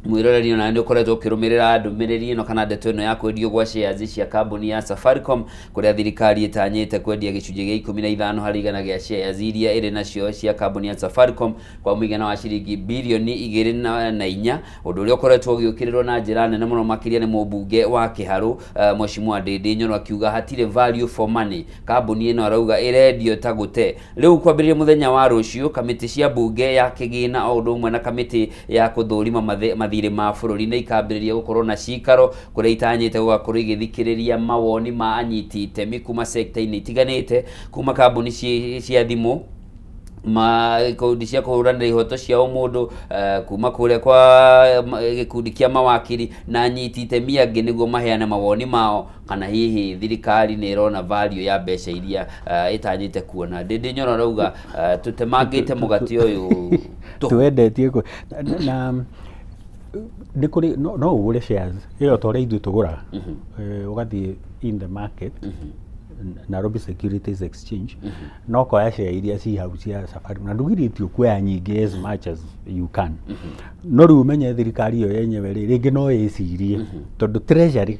mwĩroreri ona nĩ ũkoretwo ũkĩrũmĩrĩra ndũmĩrĩri ĩno kana ndeto ĩno ya kwendio gwa shares cia kambuni ya Safaricom, kũrĩa thirikari ĩtanyĩte kwendia gĩcunjĩ gĩa 15% gĩa shares iria ĩrĩ nacio cia kambuni ya Safaricom kwa mũigana wa ciringi birioni 2.4, ũndũ ũrĩa ũkoretwo ũgĩũkĩrĩrwo na njĩra nene mũno makĩria nĩ mũmbunge wa Kĩharũ, Mheshimiwa Ndindi Nyoro, akiuga hatirĩ value for money, kambuni ĩno arauga ĩrendio ta gũte. Rĩu kwambĩrĩria mũthenya wa rũciũ, kamĩtĩ cia mbunge ya kĩgĩna o ũndũ ũmwe na kamĩtĩ ya kũthũrima mathirĩ ma bũrũri nĩ ikambĩrĩria gũkorwo na cikaro kũrĩa itanyĩte gũgakorwo igĩthikĩrĩria mawoni ma anyiti itemi kuma sekta-inĩ itiganĩte, kuma kambuni cia thimũ, ma ikundi cia kũhũranĩra ihoto cia ũmũndũ, kuma kũrĩa kwa gĩkundi kĩa mawakiri na anyiti itemi angĩ, nĩguo maheane mawoni mao kana hihi thirikari nĩ ĩrona value ya mbeca iria ĩtanyĩte kuona. Ndindi Nyoro arauga tũtemangĩte mũgate ũyũ tũhũ. Twendetie na nĩ kũrĩ no ũgũre shares ĩyo ta ũrĩa ithuĩ tũgũraga. Ũgathiĩ in the market, Nairobi Securities Exchange, no koya share iria ci hau cia Safaricom, na ndũgirĩtio kuoya nyingĩ as much as you can. No rĩu ũmenye thirikari ĩyo yenyewe rĩ, rĩngĩ no ĩcirie, tondũ treasury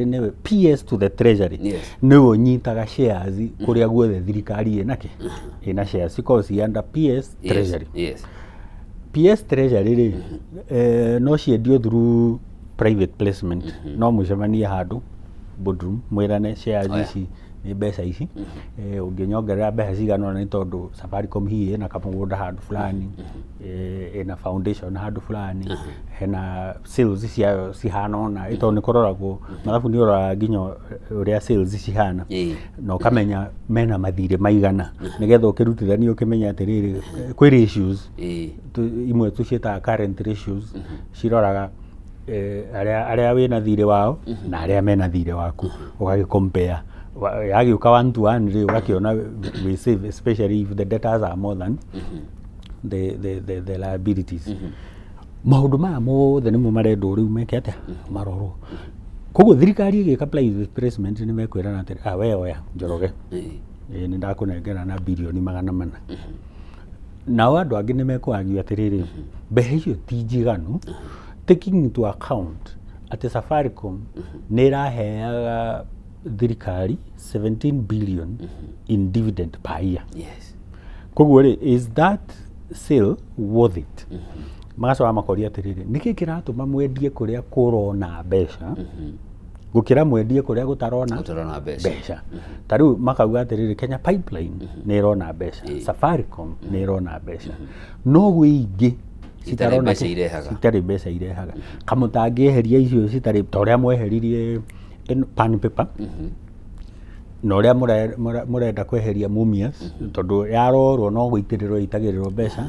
nĩwe PS to the treasury, nĩwe ũnyitaga shares kũrĩa guothe thirikari ĩnake ĩna shares, cikoragwo ci under PS treasury. PS treasury rĩ, no ciendio through private placement. No mũcemanie handũ boardroom mwĩrane shares Oya. ici Nĩ mbeca ici. Ũngĩnyongerera mbeca cigana ũna nĩ tondũ Safaricom hihi ĩna kamũgũnda handũ fulani, ĩna foundation handũ fulani, hena sales ciayo cihana ũna, tondũ nĩ kũroragwo mathabu, nĩ ũroraga nginya ũrĩa sales cihana na ũkamenya mena mathirĩ maigana, nĩgetha ũkĩrutithania ũkĩmenye atĩrĩrĩ, kwĩ ratios imwe tũciĩtaga current ratios, ciroraga arĩa wĩna thirĩ wao na arĩa mena thirĩ waku, ũgagĩ compare. Yagĩũka one to one rĩ, ũgakĩona we save, especially if the debtors are more than the liabilities. Maũndũ maya mothe nĩmo marendwo rĩu meke atĩa? Marorwo. Koguo thirikari ĩgĩka private placement, nĩ mekwĩrana atĩrĩ, ah, we oya Njoroge, nĩ ndakũnengera na birioni 400. Nao andũ angĩ nĩ mekũargue atĩrĩrĩ, mbeca icio ti njiganu, taking into account atĩ Safaricom nĩ ĩraheaga thirikari 17 billion in dividend per year. Koguo rĩ, is that sale worth it? Magacoka makoria atĩrĩrĩ, nĩkĩ kĩratũma mwendie kũrĩa kũrona mbeca gũkĩra mwendie kũrĩa gũtarona Gũtarona mbeca? Mbeca. Ta rĩu makauga atĩrĩrĩ, Kenya Pipeline nĩ ĩrona mbeca, Safaricom nĩ ĩrona mbeca, no gwĩ ingĩ Itarĩ citarona mbeca irehaga. Citarĩ mbeca irehaga. Kamũtangĩeheria icio citarĩ, ta ũrĩa mweheririe Pan Paper na ũrĩa mũrenda kweheria Mumias, tondũ yarorwo no gũitĩrĩrwo ĩitagĩrĩrwo mbeca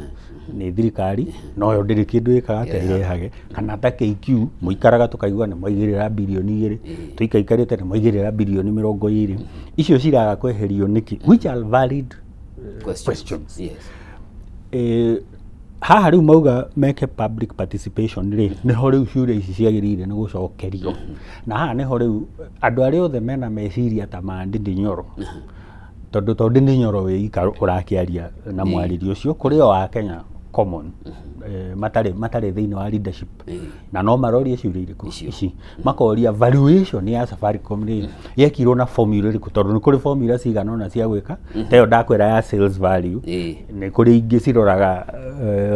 nĩ thirikari, noyo ndĩrĩ kĩndũ ĩkaga atĩa ĩrehage. Kana ta KQ, mũikaraga tũkaigua nĩ mwaigĩrĩra birioni 2, tũikaikarĩte nĩ mwaigĩrĩra birioni 20. Icio ciraga kweherio nĩkĩ? Which are valid questions. Questions. Yes. Haha rĩu mauga meke public participation rĩ, nĩho rĩu ciũria ici ciagĩrĩire nĩ gũcokerio, na haha nĩho rĩu andũ arĩa othe mena meciria ta ma Ndindi Nyoro, tondũ to Ndindi Nyoro wĩ ika ũrakĩaria na mwarĩrio ũcio, kũrĩ o Akenya common matarĩ thĩinĩ wa leadership na no marorie ciũria irĩkũ? Icio. Ici makoria, valuation ya Safaricom rĩ, yekirwo na formula ĩrĩkũ? Tondũ nĩ kũrĩ formula cigana ũna cia gwĩka, ta ĩyo ndakwĩra ya sales value. Nĩ kũrĩ ingĩ ciroraga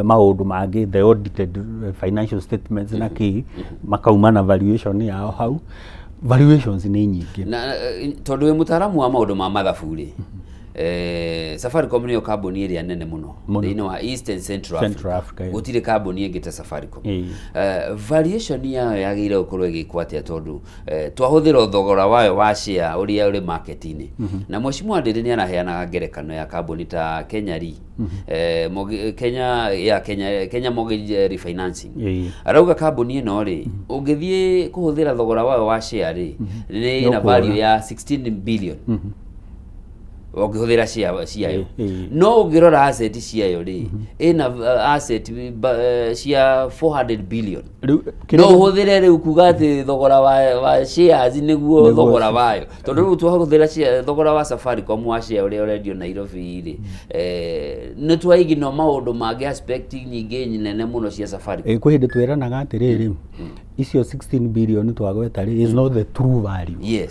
maũndũ mangĩ, the audited financial statements na kĩ, makauma na valuation yao hau. Valuations nĩ nyingĩ. Na tondũ wĩ mũtaaramu wa maũndũ ma mathabu rĩ, Safaricom nĩyo kambuni ĩrĩa nene mũno Mũno. thĩinĩ wa East and Central Central Africa. Africa, yeah. Gũtirĩ kambuni ĩngĩ ta Safaricom. Valuation yayo yagĩrĩire gũkorwo ĩgĩkwo atĩa? Tondũ twahũthĩra thogora wayo wa share ũrĩa ũrĩ market-inĩ, na Mheshimiwa Ndĩrĩ nĩ araheanaga ngerekano ya kambuni ta Kenya Re, Kenya ya Kenya Mortgage Refinancing. Arauga kambuni ĩno rĩ, ũngĩthiĩ kũhũthĩra thogora wayo wa share rĩ, nĩ ĩna Nĩũkuona. value ya 16 billion ũngĩhũthĩra share ciayo. No ũngĩrora asset ciayo rĩ, ĩna asset cia 400 billion. Rĩu No kĩrĩa ũhũthĩre rĩu kuga atĩ thogora wa shares nĩguo Nĩguo thogora wayo? Tondũ rĩu twahũthĩra thogora wa Safaricom wa share ũrĩa ũrendio Nairobi rĩ, nĩ twaigino maũndũ mangĩ, aspect nyingĩ nene mũno cia Safaricom. Kwĩ hĩndĩ twĩranaga atĩrĩrĩ, icio 16 billion twagweta rĩ, is not the true value,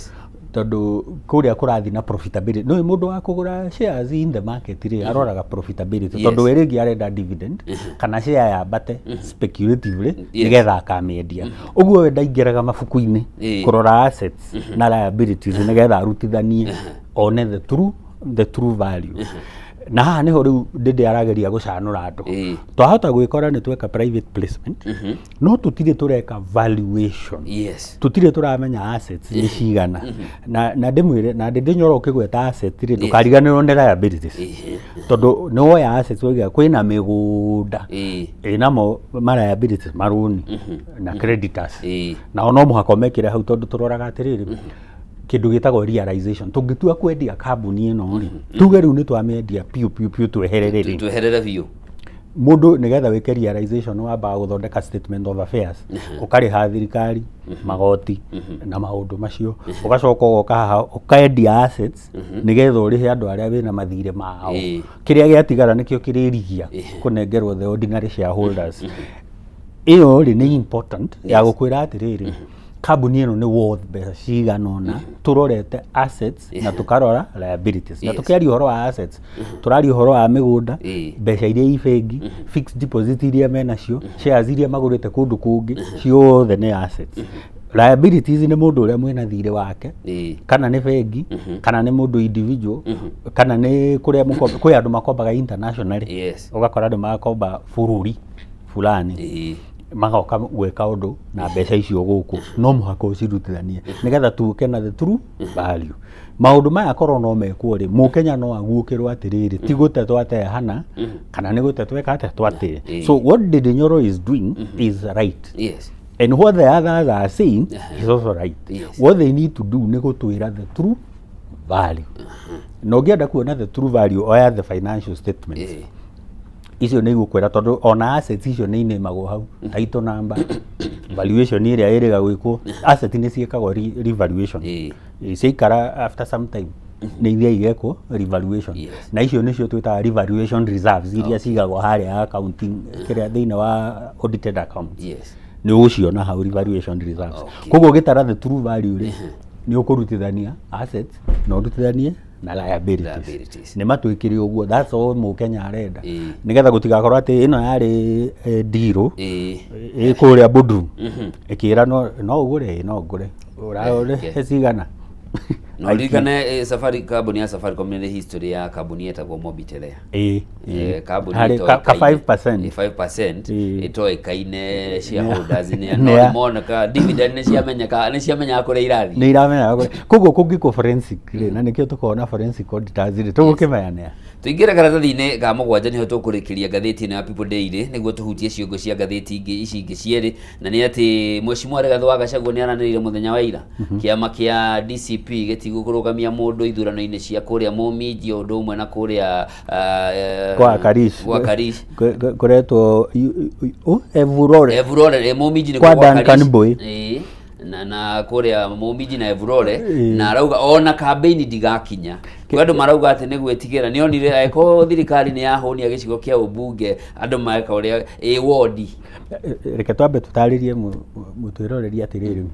tondũ kũrĩa kũrathiĩ na profitability. No mũndũ wa kũgũra shares in the market rĩ, aroraga profitability, tondũ we rĩngĩ arenda dividend kana share yambate speculatively nĩgetha akamĩendia. Ũguo we ndaingĩraga mabuku-inĩ kũrora assets na liabilities nĩgetha arutithanie one the true value. Na haha nĩho rĩu Ndĩndĩ arageria gũcanũra andũ. Twahota gwĩkora nĩ tweka private placement, no tũtirĩ tũreka valuation, tũtirĩ tũramenya assets nĩ cigana. Na ndĩmwĩre na Ndĩndĩ Nyoro, ũkĩgweta asset rĩ, ndũkariganĩrwo nĩ liabilities, tondũ nĩ woya assets wauga kwĩna mĩgũnda, ĩnamo ma liabilities, marũni na creditors. Nao no mũhaka ũmekĩre hau, tondũ tũroraga atĩrĩrĩ, kĩndũ gĩtagwo realization. Tũngĩtua kwendia kambuni ĩno rĩ, tuge rĩu nĩ twamĩendia piũ piũ piũ, tweherere rĩ, tweherere biũ, mũndũ nĩgetha wĩke realization wambaga gũthondeka statement of affairs, ũkarĩha thirikari magoti na maũndũ macio, ũgacoka ũgoka haha ũkendia assets nĩgetha ũrĩhe andũ arĩa wĩna mathirĩ mao. Kĩrĩa gĩatigara nĩkĩo kĩrĩrigia kũnengerwo the ordinary shareholders. Ĩyo rĩ, nĩ important ya gũkwĩra atĩrĩrĩ, kambuni ĩno nĩ worth mbeca cigana ũna, tũrorete assets na tũkarora liabilities. Na tũkĩaria ũhoro wa assets, tũraria ũhoro wa mĩgũnda, mbeca iria i bengi, fixed deposit iria menacio, shares iria magũrĩte kũndũ kũngĩ, ciothe nĩ assets. Liabilities nĩ mũndũ ũrĩa mwĩna thirĩ wake, kana nĩ bengi, kana nĩ mũndũ individual, kana nĩ kũrĩa kwĩ andũ makombaga internationally. Ũgakora andũ makomba bũrũri fulani, magoka gwĩka ũndũ na mbeca icio gũkũ, no mũhaka ũcirutithanie nĩgetha tuũke na the true value. Maũndũ maya korwo no mekwo rĩ, mũkenya no aguũkĩrwo atĩrĩrĩ, ti gũte twate hana, kana nĩ gũte tweka atĩa twatĩre. So what Ndindi Nyoro is doing is right, and what the others are saying is also right. What they need to do nĩ gũtwĩra the true value. Na ũngĩenda kuona the true value, oya the financial statements. Icio nĩ igũkwĩra, tondũ ona assets icio nĩ inĩmagwo hau, title number, valuation ĩrĩa ĩrĩga gwĩkwo. Asset nĩ ciĩkagwo revaluation. Ciaikara, after some time nĩ ithiaga igekwo revaluation. Na icio nĩcio twĩtaga revaluation reserves, iria cigagwo harĩa accounting, kĩrĩa thĩinĩ wa audited accounts. Nĩ ũgũciona hau, revaluation reserves. Koguo ũgĩtara the true value rĩ, nĩ ũkũrutithania assets na ũrutithanie na liabilities. Liabilities. Nĩ matwĩkĩre ũguo, that's all mũkenya arenda, nĩgetha gũtigakorwo atĩ ĩno yarĩ deal ĩ kũrĩa boardroom, ĩkĩra no ũgũre, ĩ no ngũre, ũragũre cigana. No ririkane safari kambuni ya Safaricom nĩ history ya kambuni yetagwo Mobitel. Kambuni Harĩ ka 5%. 5% ĩtoĩkaine shareholders nĩ no moneka dividend nĩ ciamenyeka, nĩ ciamenyaga kũrĩa irathiĩ. Nĩ iramenya kũrĩa. Koguo kũngĩkwo forensic rĩ, na nĩkĩo tũkoragwo na forensic auditors rĩ, tũgũkĩmenya nĩa. Tũingĩre karatathi-inĩ ga mũgwanja, nĩho tũkũrĩkĩria ngathĩti ĩno ya People Daily, nĩguo tũhutie ciongo cia ngathĩti ingĩ ici ingĩ cierĩ. Na nĩ atĩ Mheshimiwa Rigathĩ wa Gachagua nĩ aranĩrĩire mũthenya wa ira kĩama kĩa DCP gĩtigũkũrũgamia mũndũ ithurano-inĩ cia kũrĩa Mũminji, o ũndũ ũmwe na kũrĩa Kwa Karish. Gwa Karish. Kũretwo Evurore. Evurore, Mũminji nĩ Kwa gwa Duncan Karish. Mbui. Ĩĩ. Na kũrĩa Mũminji na Evurore, na arauga ona kambĩini ndigakinya. Kwĩ andũ marauga atĩ nĩ gwĩtigĩra, nĩ onire angĩkorwo thirikari nĩ yahũnia gĩcigo kĩa ũmbunge, andũ meka ũrĩa ĩ wondi. Reke twambe tũtarĩrie mũtwĩroreri atĩrĩrĩ,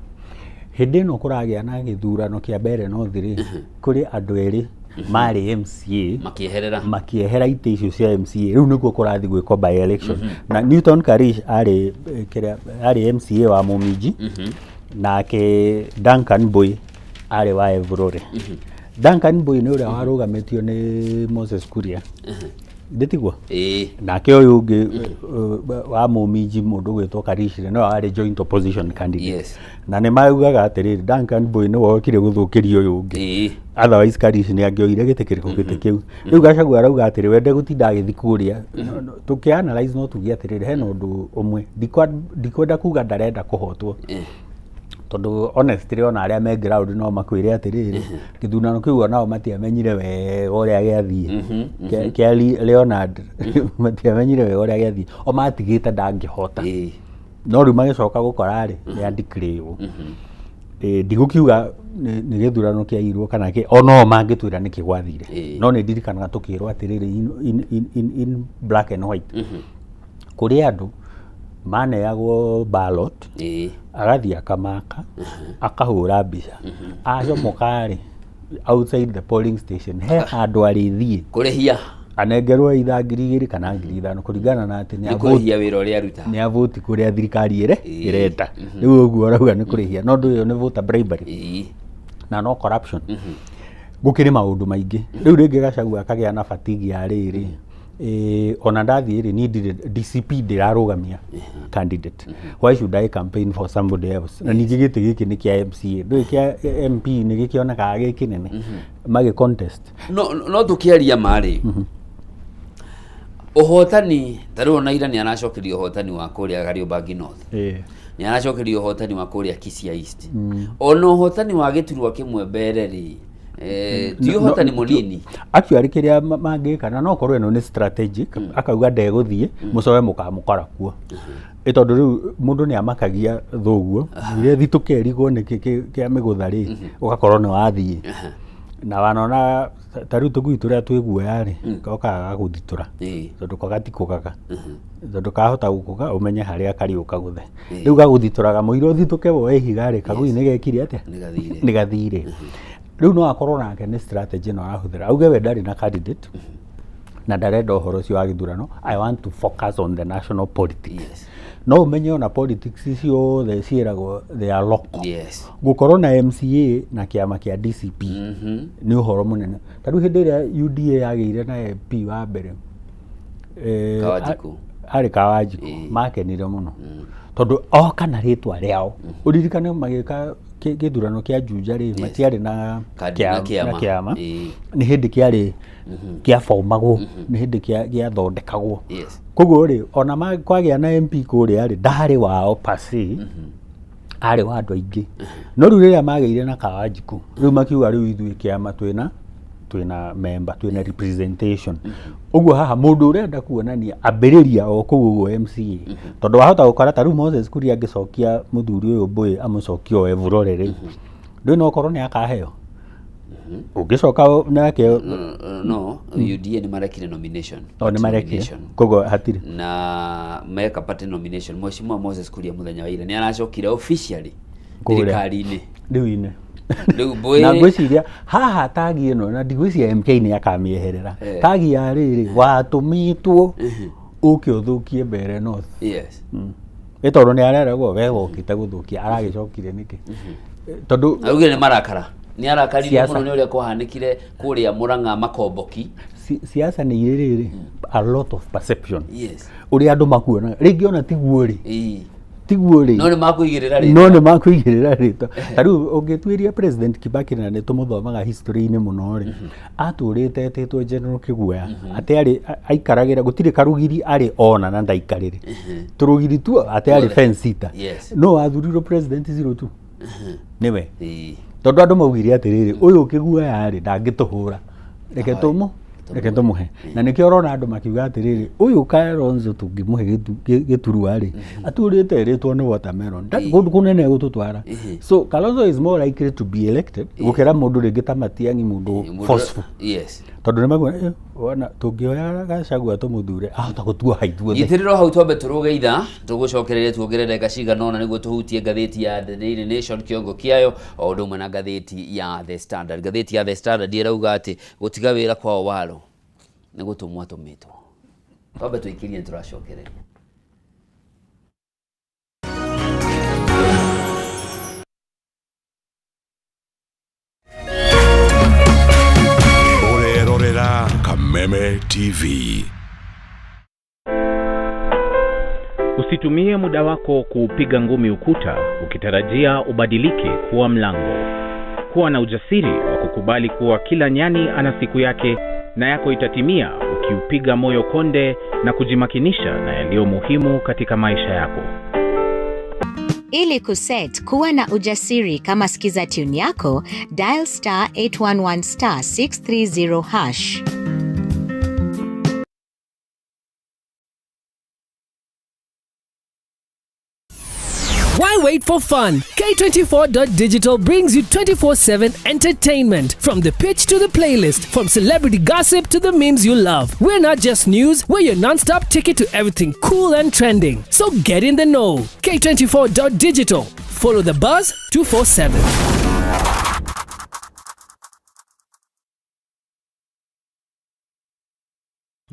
hĩndĩ ĩno kũragĩa na gĩthurano kĩa mbere North rĩ, kũrĩ andũ erĩ marĩ MCA makĩeherera. Makĩehera itĩ icio cia MCA. Rĩu nĩkuo kũrathiĩ gwĩkwo by election, na Newton Karish arĩ kĩrĩa arĩ MCA wa Mũminji, nake Duncan Mbui arĩ wa Evurore. Duncan Mbui nĩ ũrĩa warũgamĩtio nĩ Moses Kuria, ndĩtiguo? Ĩĩ. Nake ũyũ ũngĩ wa Mũminji, mũndũ gwĩtwo Karish, nĩwe warĩ joint opposition candidate. Na nĩ maugaga atĩrĩrĩ, Duncan Mbui nĩwe wokire gũthũkĩria ũyũ ũngĩ, otherwise Karish nĩ angĩoire gĩtĩ kĩrĩkũ, gĩtĩ kĩu. Rĩu Gachagua arauga atĩrĩ, wende gũtinda agĩthiĩ kũrĩa. Tũkĩ analyze, no tuge atĩrĩrĩ, hena ũndũ ũmwe ndikwenda kuga ndarenda kũhotwo, tondũ honestly ona arĩa me ground no makwĩre atĩrĩrĩ, gĩthurano kĩu onao matiamenyire wega ũrĩa gĩathiĩ. Kĩa Leonard, matiamenyire wega ũrĩa gĩathiĩ, o matigĩte ndangĩhota, no rĩu magĩcoka gũkora rĩ, nĩ andeclare. Ndigũkiuga nĩ gĩthurano kĩairwo kana kĩ, o no mangĩtwĩra nĩkĩ gwathire. No nĩ ndirikanaga tũkĩrwo atĩrĩrĩ, in black and white, kũrĩ andũ maneagwo ballot, agathiĩ akamaka, akahũra mbica, acomoka rĩ, outside the polling station he handũ arĩthiĩ kũrĩhia, anengerwo either 2000 kana 5000, kũringana na atĩ nĩ nĩ kũrĩhia wĩra ũrĩa aruta. Nĩ avoti kũrĩa thirikari ĩre ĩrenda. Rĩu ũguo ũrauga nĩ kũrĩhia, no ũndũ ũyũ nĩ voter bribery na no corruption. Gũkĩrĩ maũndũ maingĩ. Rĩu rĩngĩ Gachagua akagĩa na fatigue ya rĩrĩ, ona ndathiĩ rĩ, niĩ ndirĩ DCP ndĩrarũgamia candidate, why should I campaign for somebody else? Na ningĩ gĩtĩ gĩkĩ nĩ kĩa MCA, ndũĩ kĩa MP nĩ gĩkĩonekaga gĩ kĩnene magĩ contest. No tũkĩaria marĩ ũhotani, ta rĩu ona ira nĩ aracokerio ũhotani wa kũrĩa Kariobangi North, nĩ aracokerio ũhotani wa kũrĩa Kisia East, ona ũhotani wa gĩturwa kĩmwe mbere rĩ, ti ũhotani mũnini. Actually kĩrĩa mangĩka, na no korwo ĩno nĩ strategic, akauga ndegũthiĩ, mũcoe mũkamũkora kuo, ĩ tondũ rĩu mũndũ nĩ amakagia thoguo iria thitũkerigwo nĩkĩ kĩa mĩgũtha rĩ, ũgakorwo nĩ wathiĩ na wanona ta rĩu tũgui tũrĩa twĩ guoya rĩ, gokaga gagũthitũra, tondũ ko gatikũgaga, tondũ kahota gũkũga ũmenye harĩa karĩ ũkagũthe. Rĩu gagũthitũraga mũira ũthitũke woe ihiga rĩ, kagui nĩ gekire atĩa? Nĩ gathire. Nĩ gathire. Rĩu no akorwo nake nĩ strategy ĩno arahũthĩra, auge we ndarĩ na candidate na ndarenda ũhoro ũcio wa gĩthurano, I want to focus on the national politics. No ũmenye ona politics ciothe ciĩragwo they are local. Gũkorwo na MCA na kĩama kĩa DCP nĩ ũhoro mũnene. Ta rĩu hĩndĩ ĩrĩa UDA yagĩire na MP wa mbere, Kawanjikũ. Arĩ Kawanjikũ, makenire mũno tondũ oka na rĩtwa rĩao. Ũririkane magĩka gĩthurano kĩa Juja rĩ, matiarĩ na Kandi na na kĩama. Kĩama. Nĩ hĩndĩ kĩarĩ kĩabomagwo, nĩ hĩndĩ gĩathondekagwo. Koguo rĩ, ona kwagĩa na MP kũrĩa rĩ, ndarĩ wao per se, arĩ wa andũ aingĩ. No rĩu rĩrĩa magĩire na Kawanjikũ, rĩu makiuga rĩu ithuĩ kĩama twĩna member, twĩna representation. Ũguo haha mũndũ ũrenda kuonania ambĩrĩria o kũu ũguo MCA, tondũ wahota gũkora ta rĩu Moses Kuria angĩcokia mũthuri ũyũ Mbũĩ, amũcokie o Evurore rĩ, ndũĩ no okorwo nĩ akaheo ũngĩcoka nake. No UDA nĩ marekire nomination. O nĩ marekire. Nomination. Koguo hatirĩ. Na meka party nomination, Mheshimiwa Moses Kuria mũthenya wa ira nĩ aracokire officially Kũrĩa. thirikari-inĩ. Rĩu ine Rĩu Mbũĩ na ngwĩciria haha tagi ĩno, na ndigwĩciria MK nĩ akamĩeherera. Tagi ya rĩrĩ watũmĩtwo ũke ũthũkie Mbeere North. Ĩ tondũ nĩ areragwo we wokĩte gũthũkia, aragĩcokire nĩkĩ? Tondũ Augire nĩ marakara, nĩ arakarire Siasa. mũno nĩ ũrĩa kwahanĩkire kũrĩa Murang'a Makomboki. Siasa nĩ irĩ rĩrĩ a lot of perception, ũrĩa andũ makuonaga, rĩngĩ ona tiguo rĩ, tiguo rĩ. No nĩ makũigĩrĩra rĩ. No nĩ makũigĩrĩra rĩtwa. Ta rĩu ũngĩtuĩria President Kibaki, na nĩ tũmũthomaga history-inĩ mũno rĩ, atũrĩte etĩtwo General Kĩguoya, atĩ arĩ aikaragĩra gũtirĩ karũgiri arĩ ona na ndaikarĩre tũrũgiri tu, atĩ arĩ Tuothe. fence sitter. No wathurirwo president 02 nĩwe, tondũ andũ maugire atĩrĩrĩ, ũyũ Kĩguoya rĩ, ndangĩtũhũra, reke tũmũ reke tũmũhe. Na nĩkĩo ũrona andũ makiuga atĩrĩrĩ, ũyũ Kalonzo tũngĩmũhe gĩturwa rĩ, atũrĩte ĩrĩtwo nĩ watermelon, ndarĩ kũndũ kũnene gũtũtwara. So Kalonzo is more likely to be elected gũkĩra mũndũ rĩngĩ ta Matiang'i, mũndũ forceful, tondũ nĩ makuona, wona tũngĩoya Gachagua tũmũthure, ahota gũtuoha ithuothe. Nyitĩrĩrwo hau, twambe tũrũge itha, tũgũcokereria tuongerere ndagĩka cigana ũna nĩguo tũhutie ngathĩti ya The Daily Nation kĩongo kĩayo, o ũndũ ũmwe na ngathĩti ya The Standard. Ngathĩti ya The Standard ĩrauga atĩ gũtiga wĩra kwa Owalo nĩ gũtũmwo atũmĩtwo. Twambe tũikĩrie, nĩ tũracokereria. Ũrerorera Kameme TV. Usitumie muda wako kuupiga ngumi ukuta ukitarajia ubadilike kuwa mlango. Kuwa na ujasiri wa kukubali kuwa kila nyani ana siku yake na yako itatimia ukiupiga moyo konde na kujimakinisha na yaliyo muhimu katika maisha yako. Ili kuset kuwa na ujasiri kama skiza tune yako, dial *811 *630 hash. Why wait for fun? K24.digital brings you 24/7 entertainment. From the pitch to the playlist, from celebrity gossip to the memes you love. We're not just news, we're your non stop ticket to everything cool and trending. So get in the know. K24.digital. Follow the buzz 247.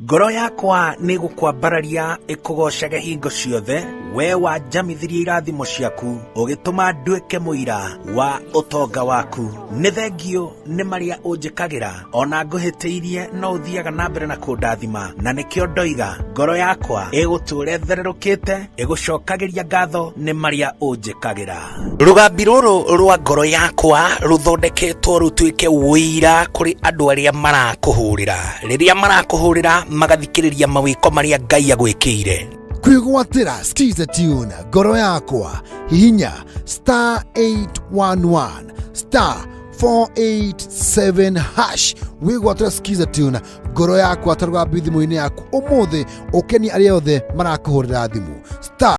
Ngoro yakwa nĩ gũkwambararia ĩkũgocage hingo ciothe, we wanjamithirie irathimo ciaku, ũgĩtũma nduĩke mũira wa ũtonga waku. Nĩ thengio nĩ marĩa ũnjĩkagĩra, ona ngũhĩtĩirie no ũthiaga na mbere na kũndathima, na nĩkĩo ndoiga ngoro yakwa ĩgũtũũra ĩthererũkĩte ĩgũcokagĩria ngatho nĩ marĩa ũnjĩkagĩra. Rũgambi rũrũ rwa ngoro yakwa rũthondeketwo rũtuĩke ũira kũrĩ andũ arĩa marakũhũrĩra, rĩrĩa marakũhũrĩra magathikĩrĩria mawĩko marĩa Ngai agwĩkĩire. Kwĩgwatĩra skiza tune ngoro yakwa, hihinya *811 *487 hash, wĩgwatĩra skiza tune ngoro yakwa ta rũgambi thimũ-inĩ yaku ũmũthĩ, ũkenie arĩa othe marakũhũrĩra thimũ star.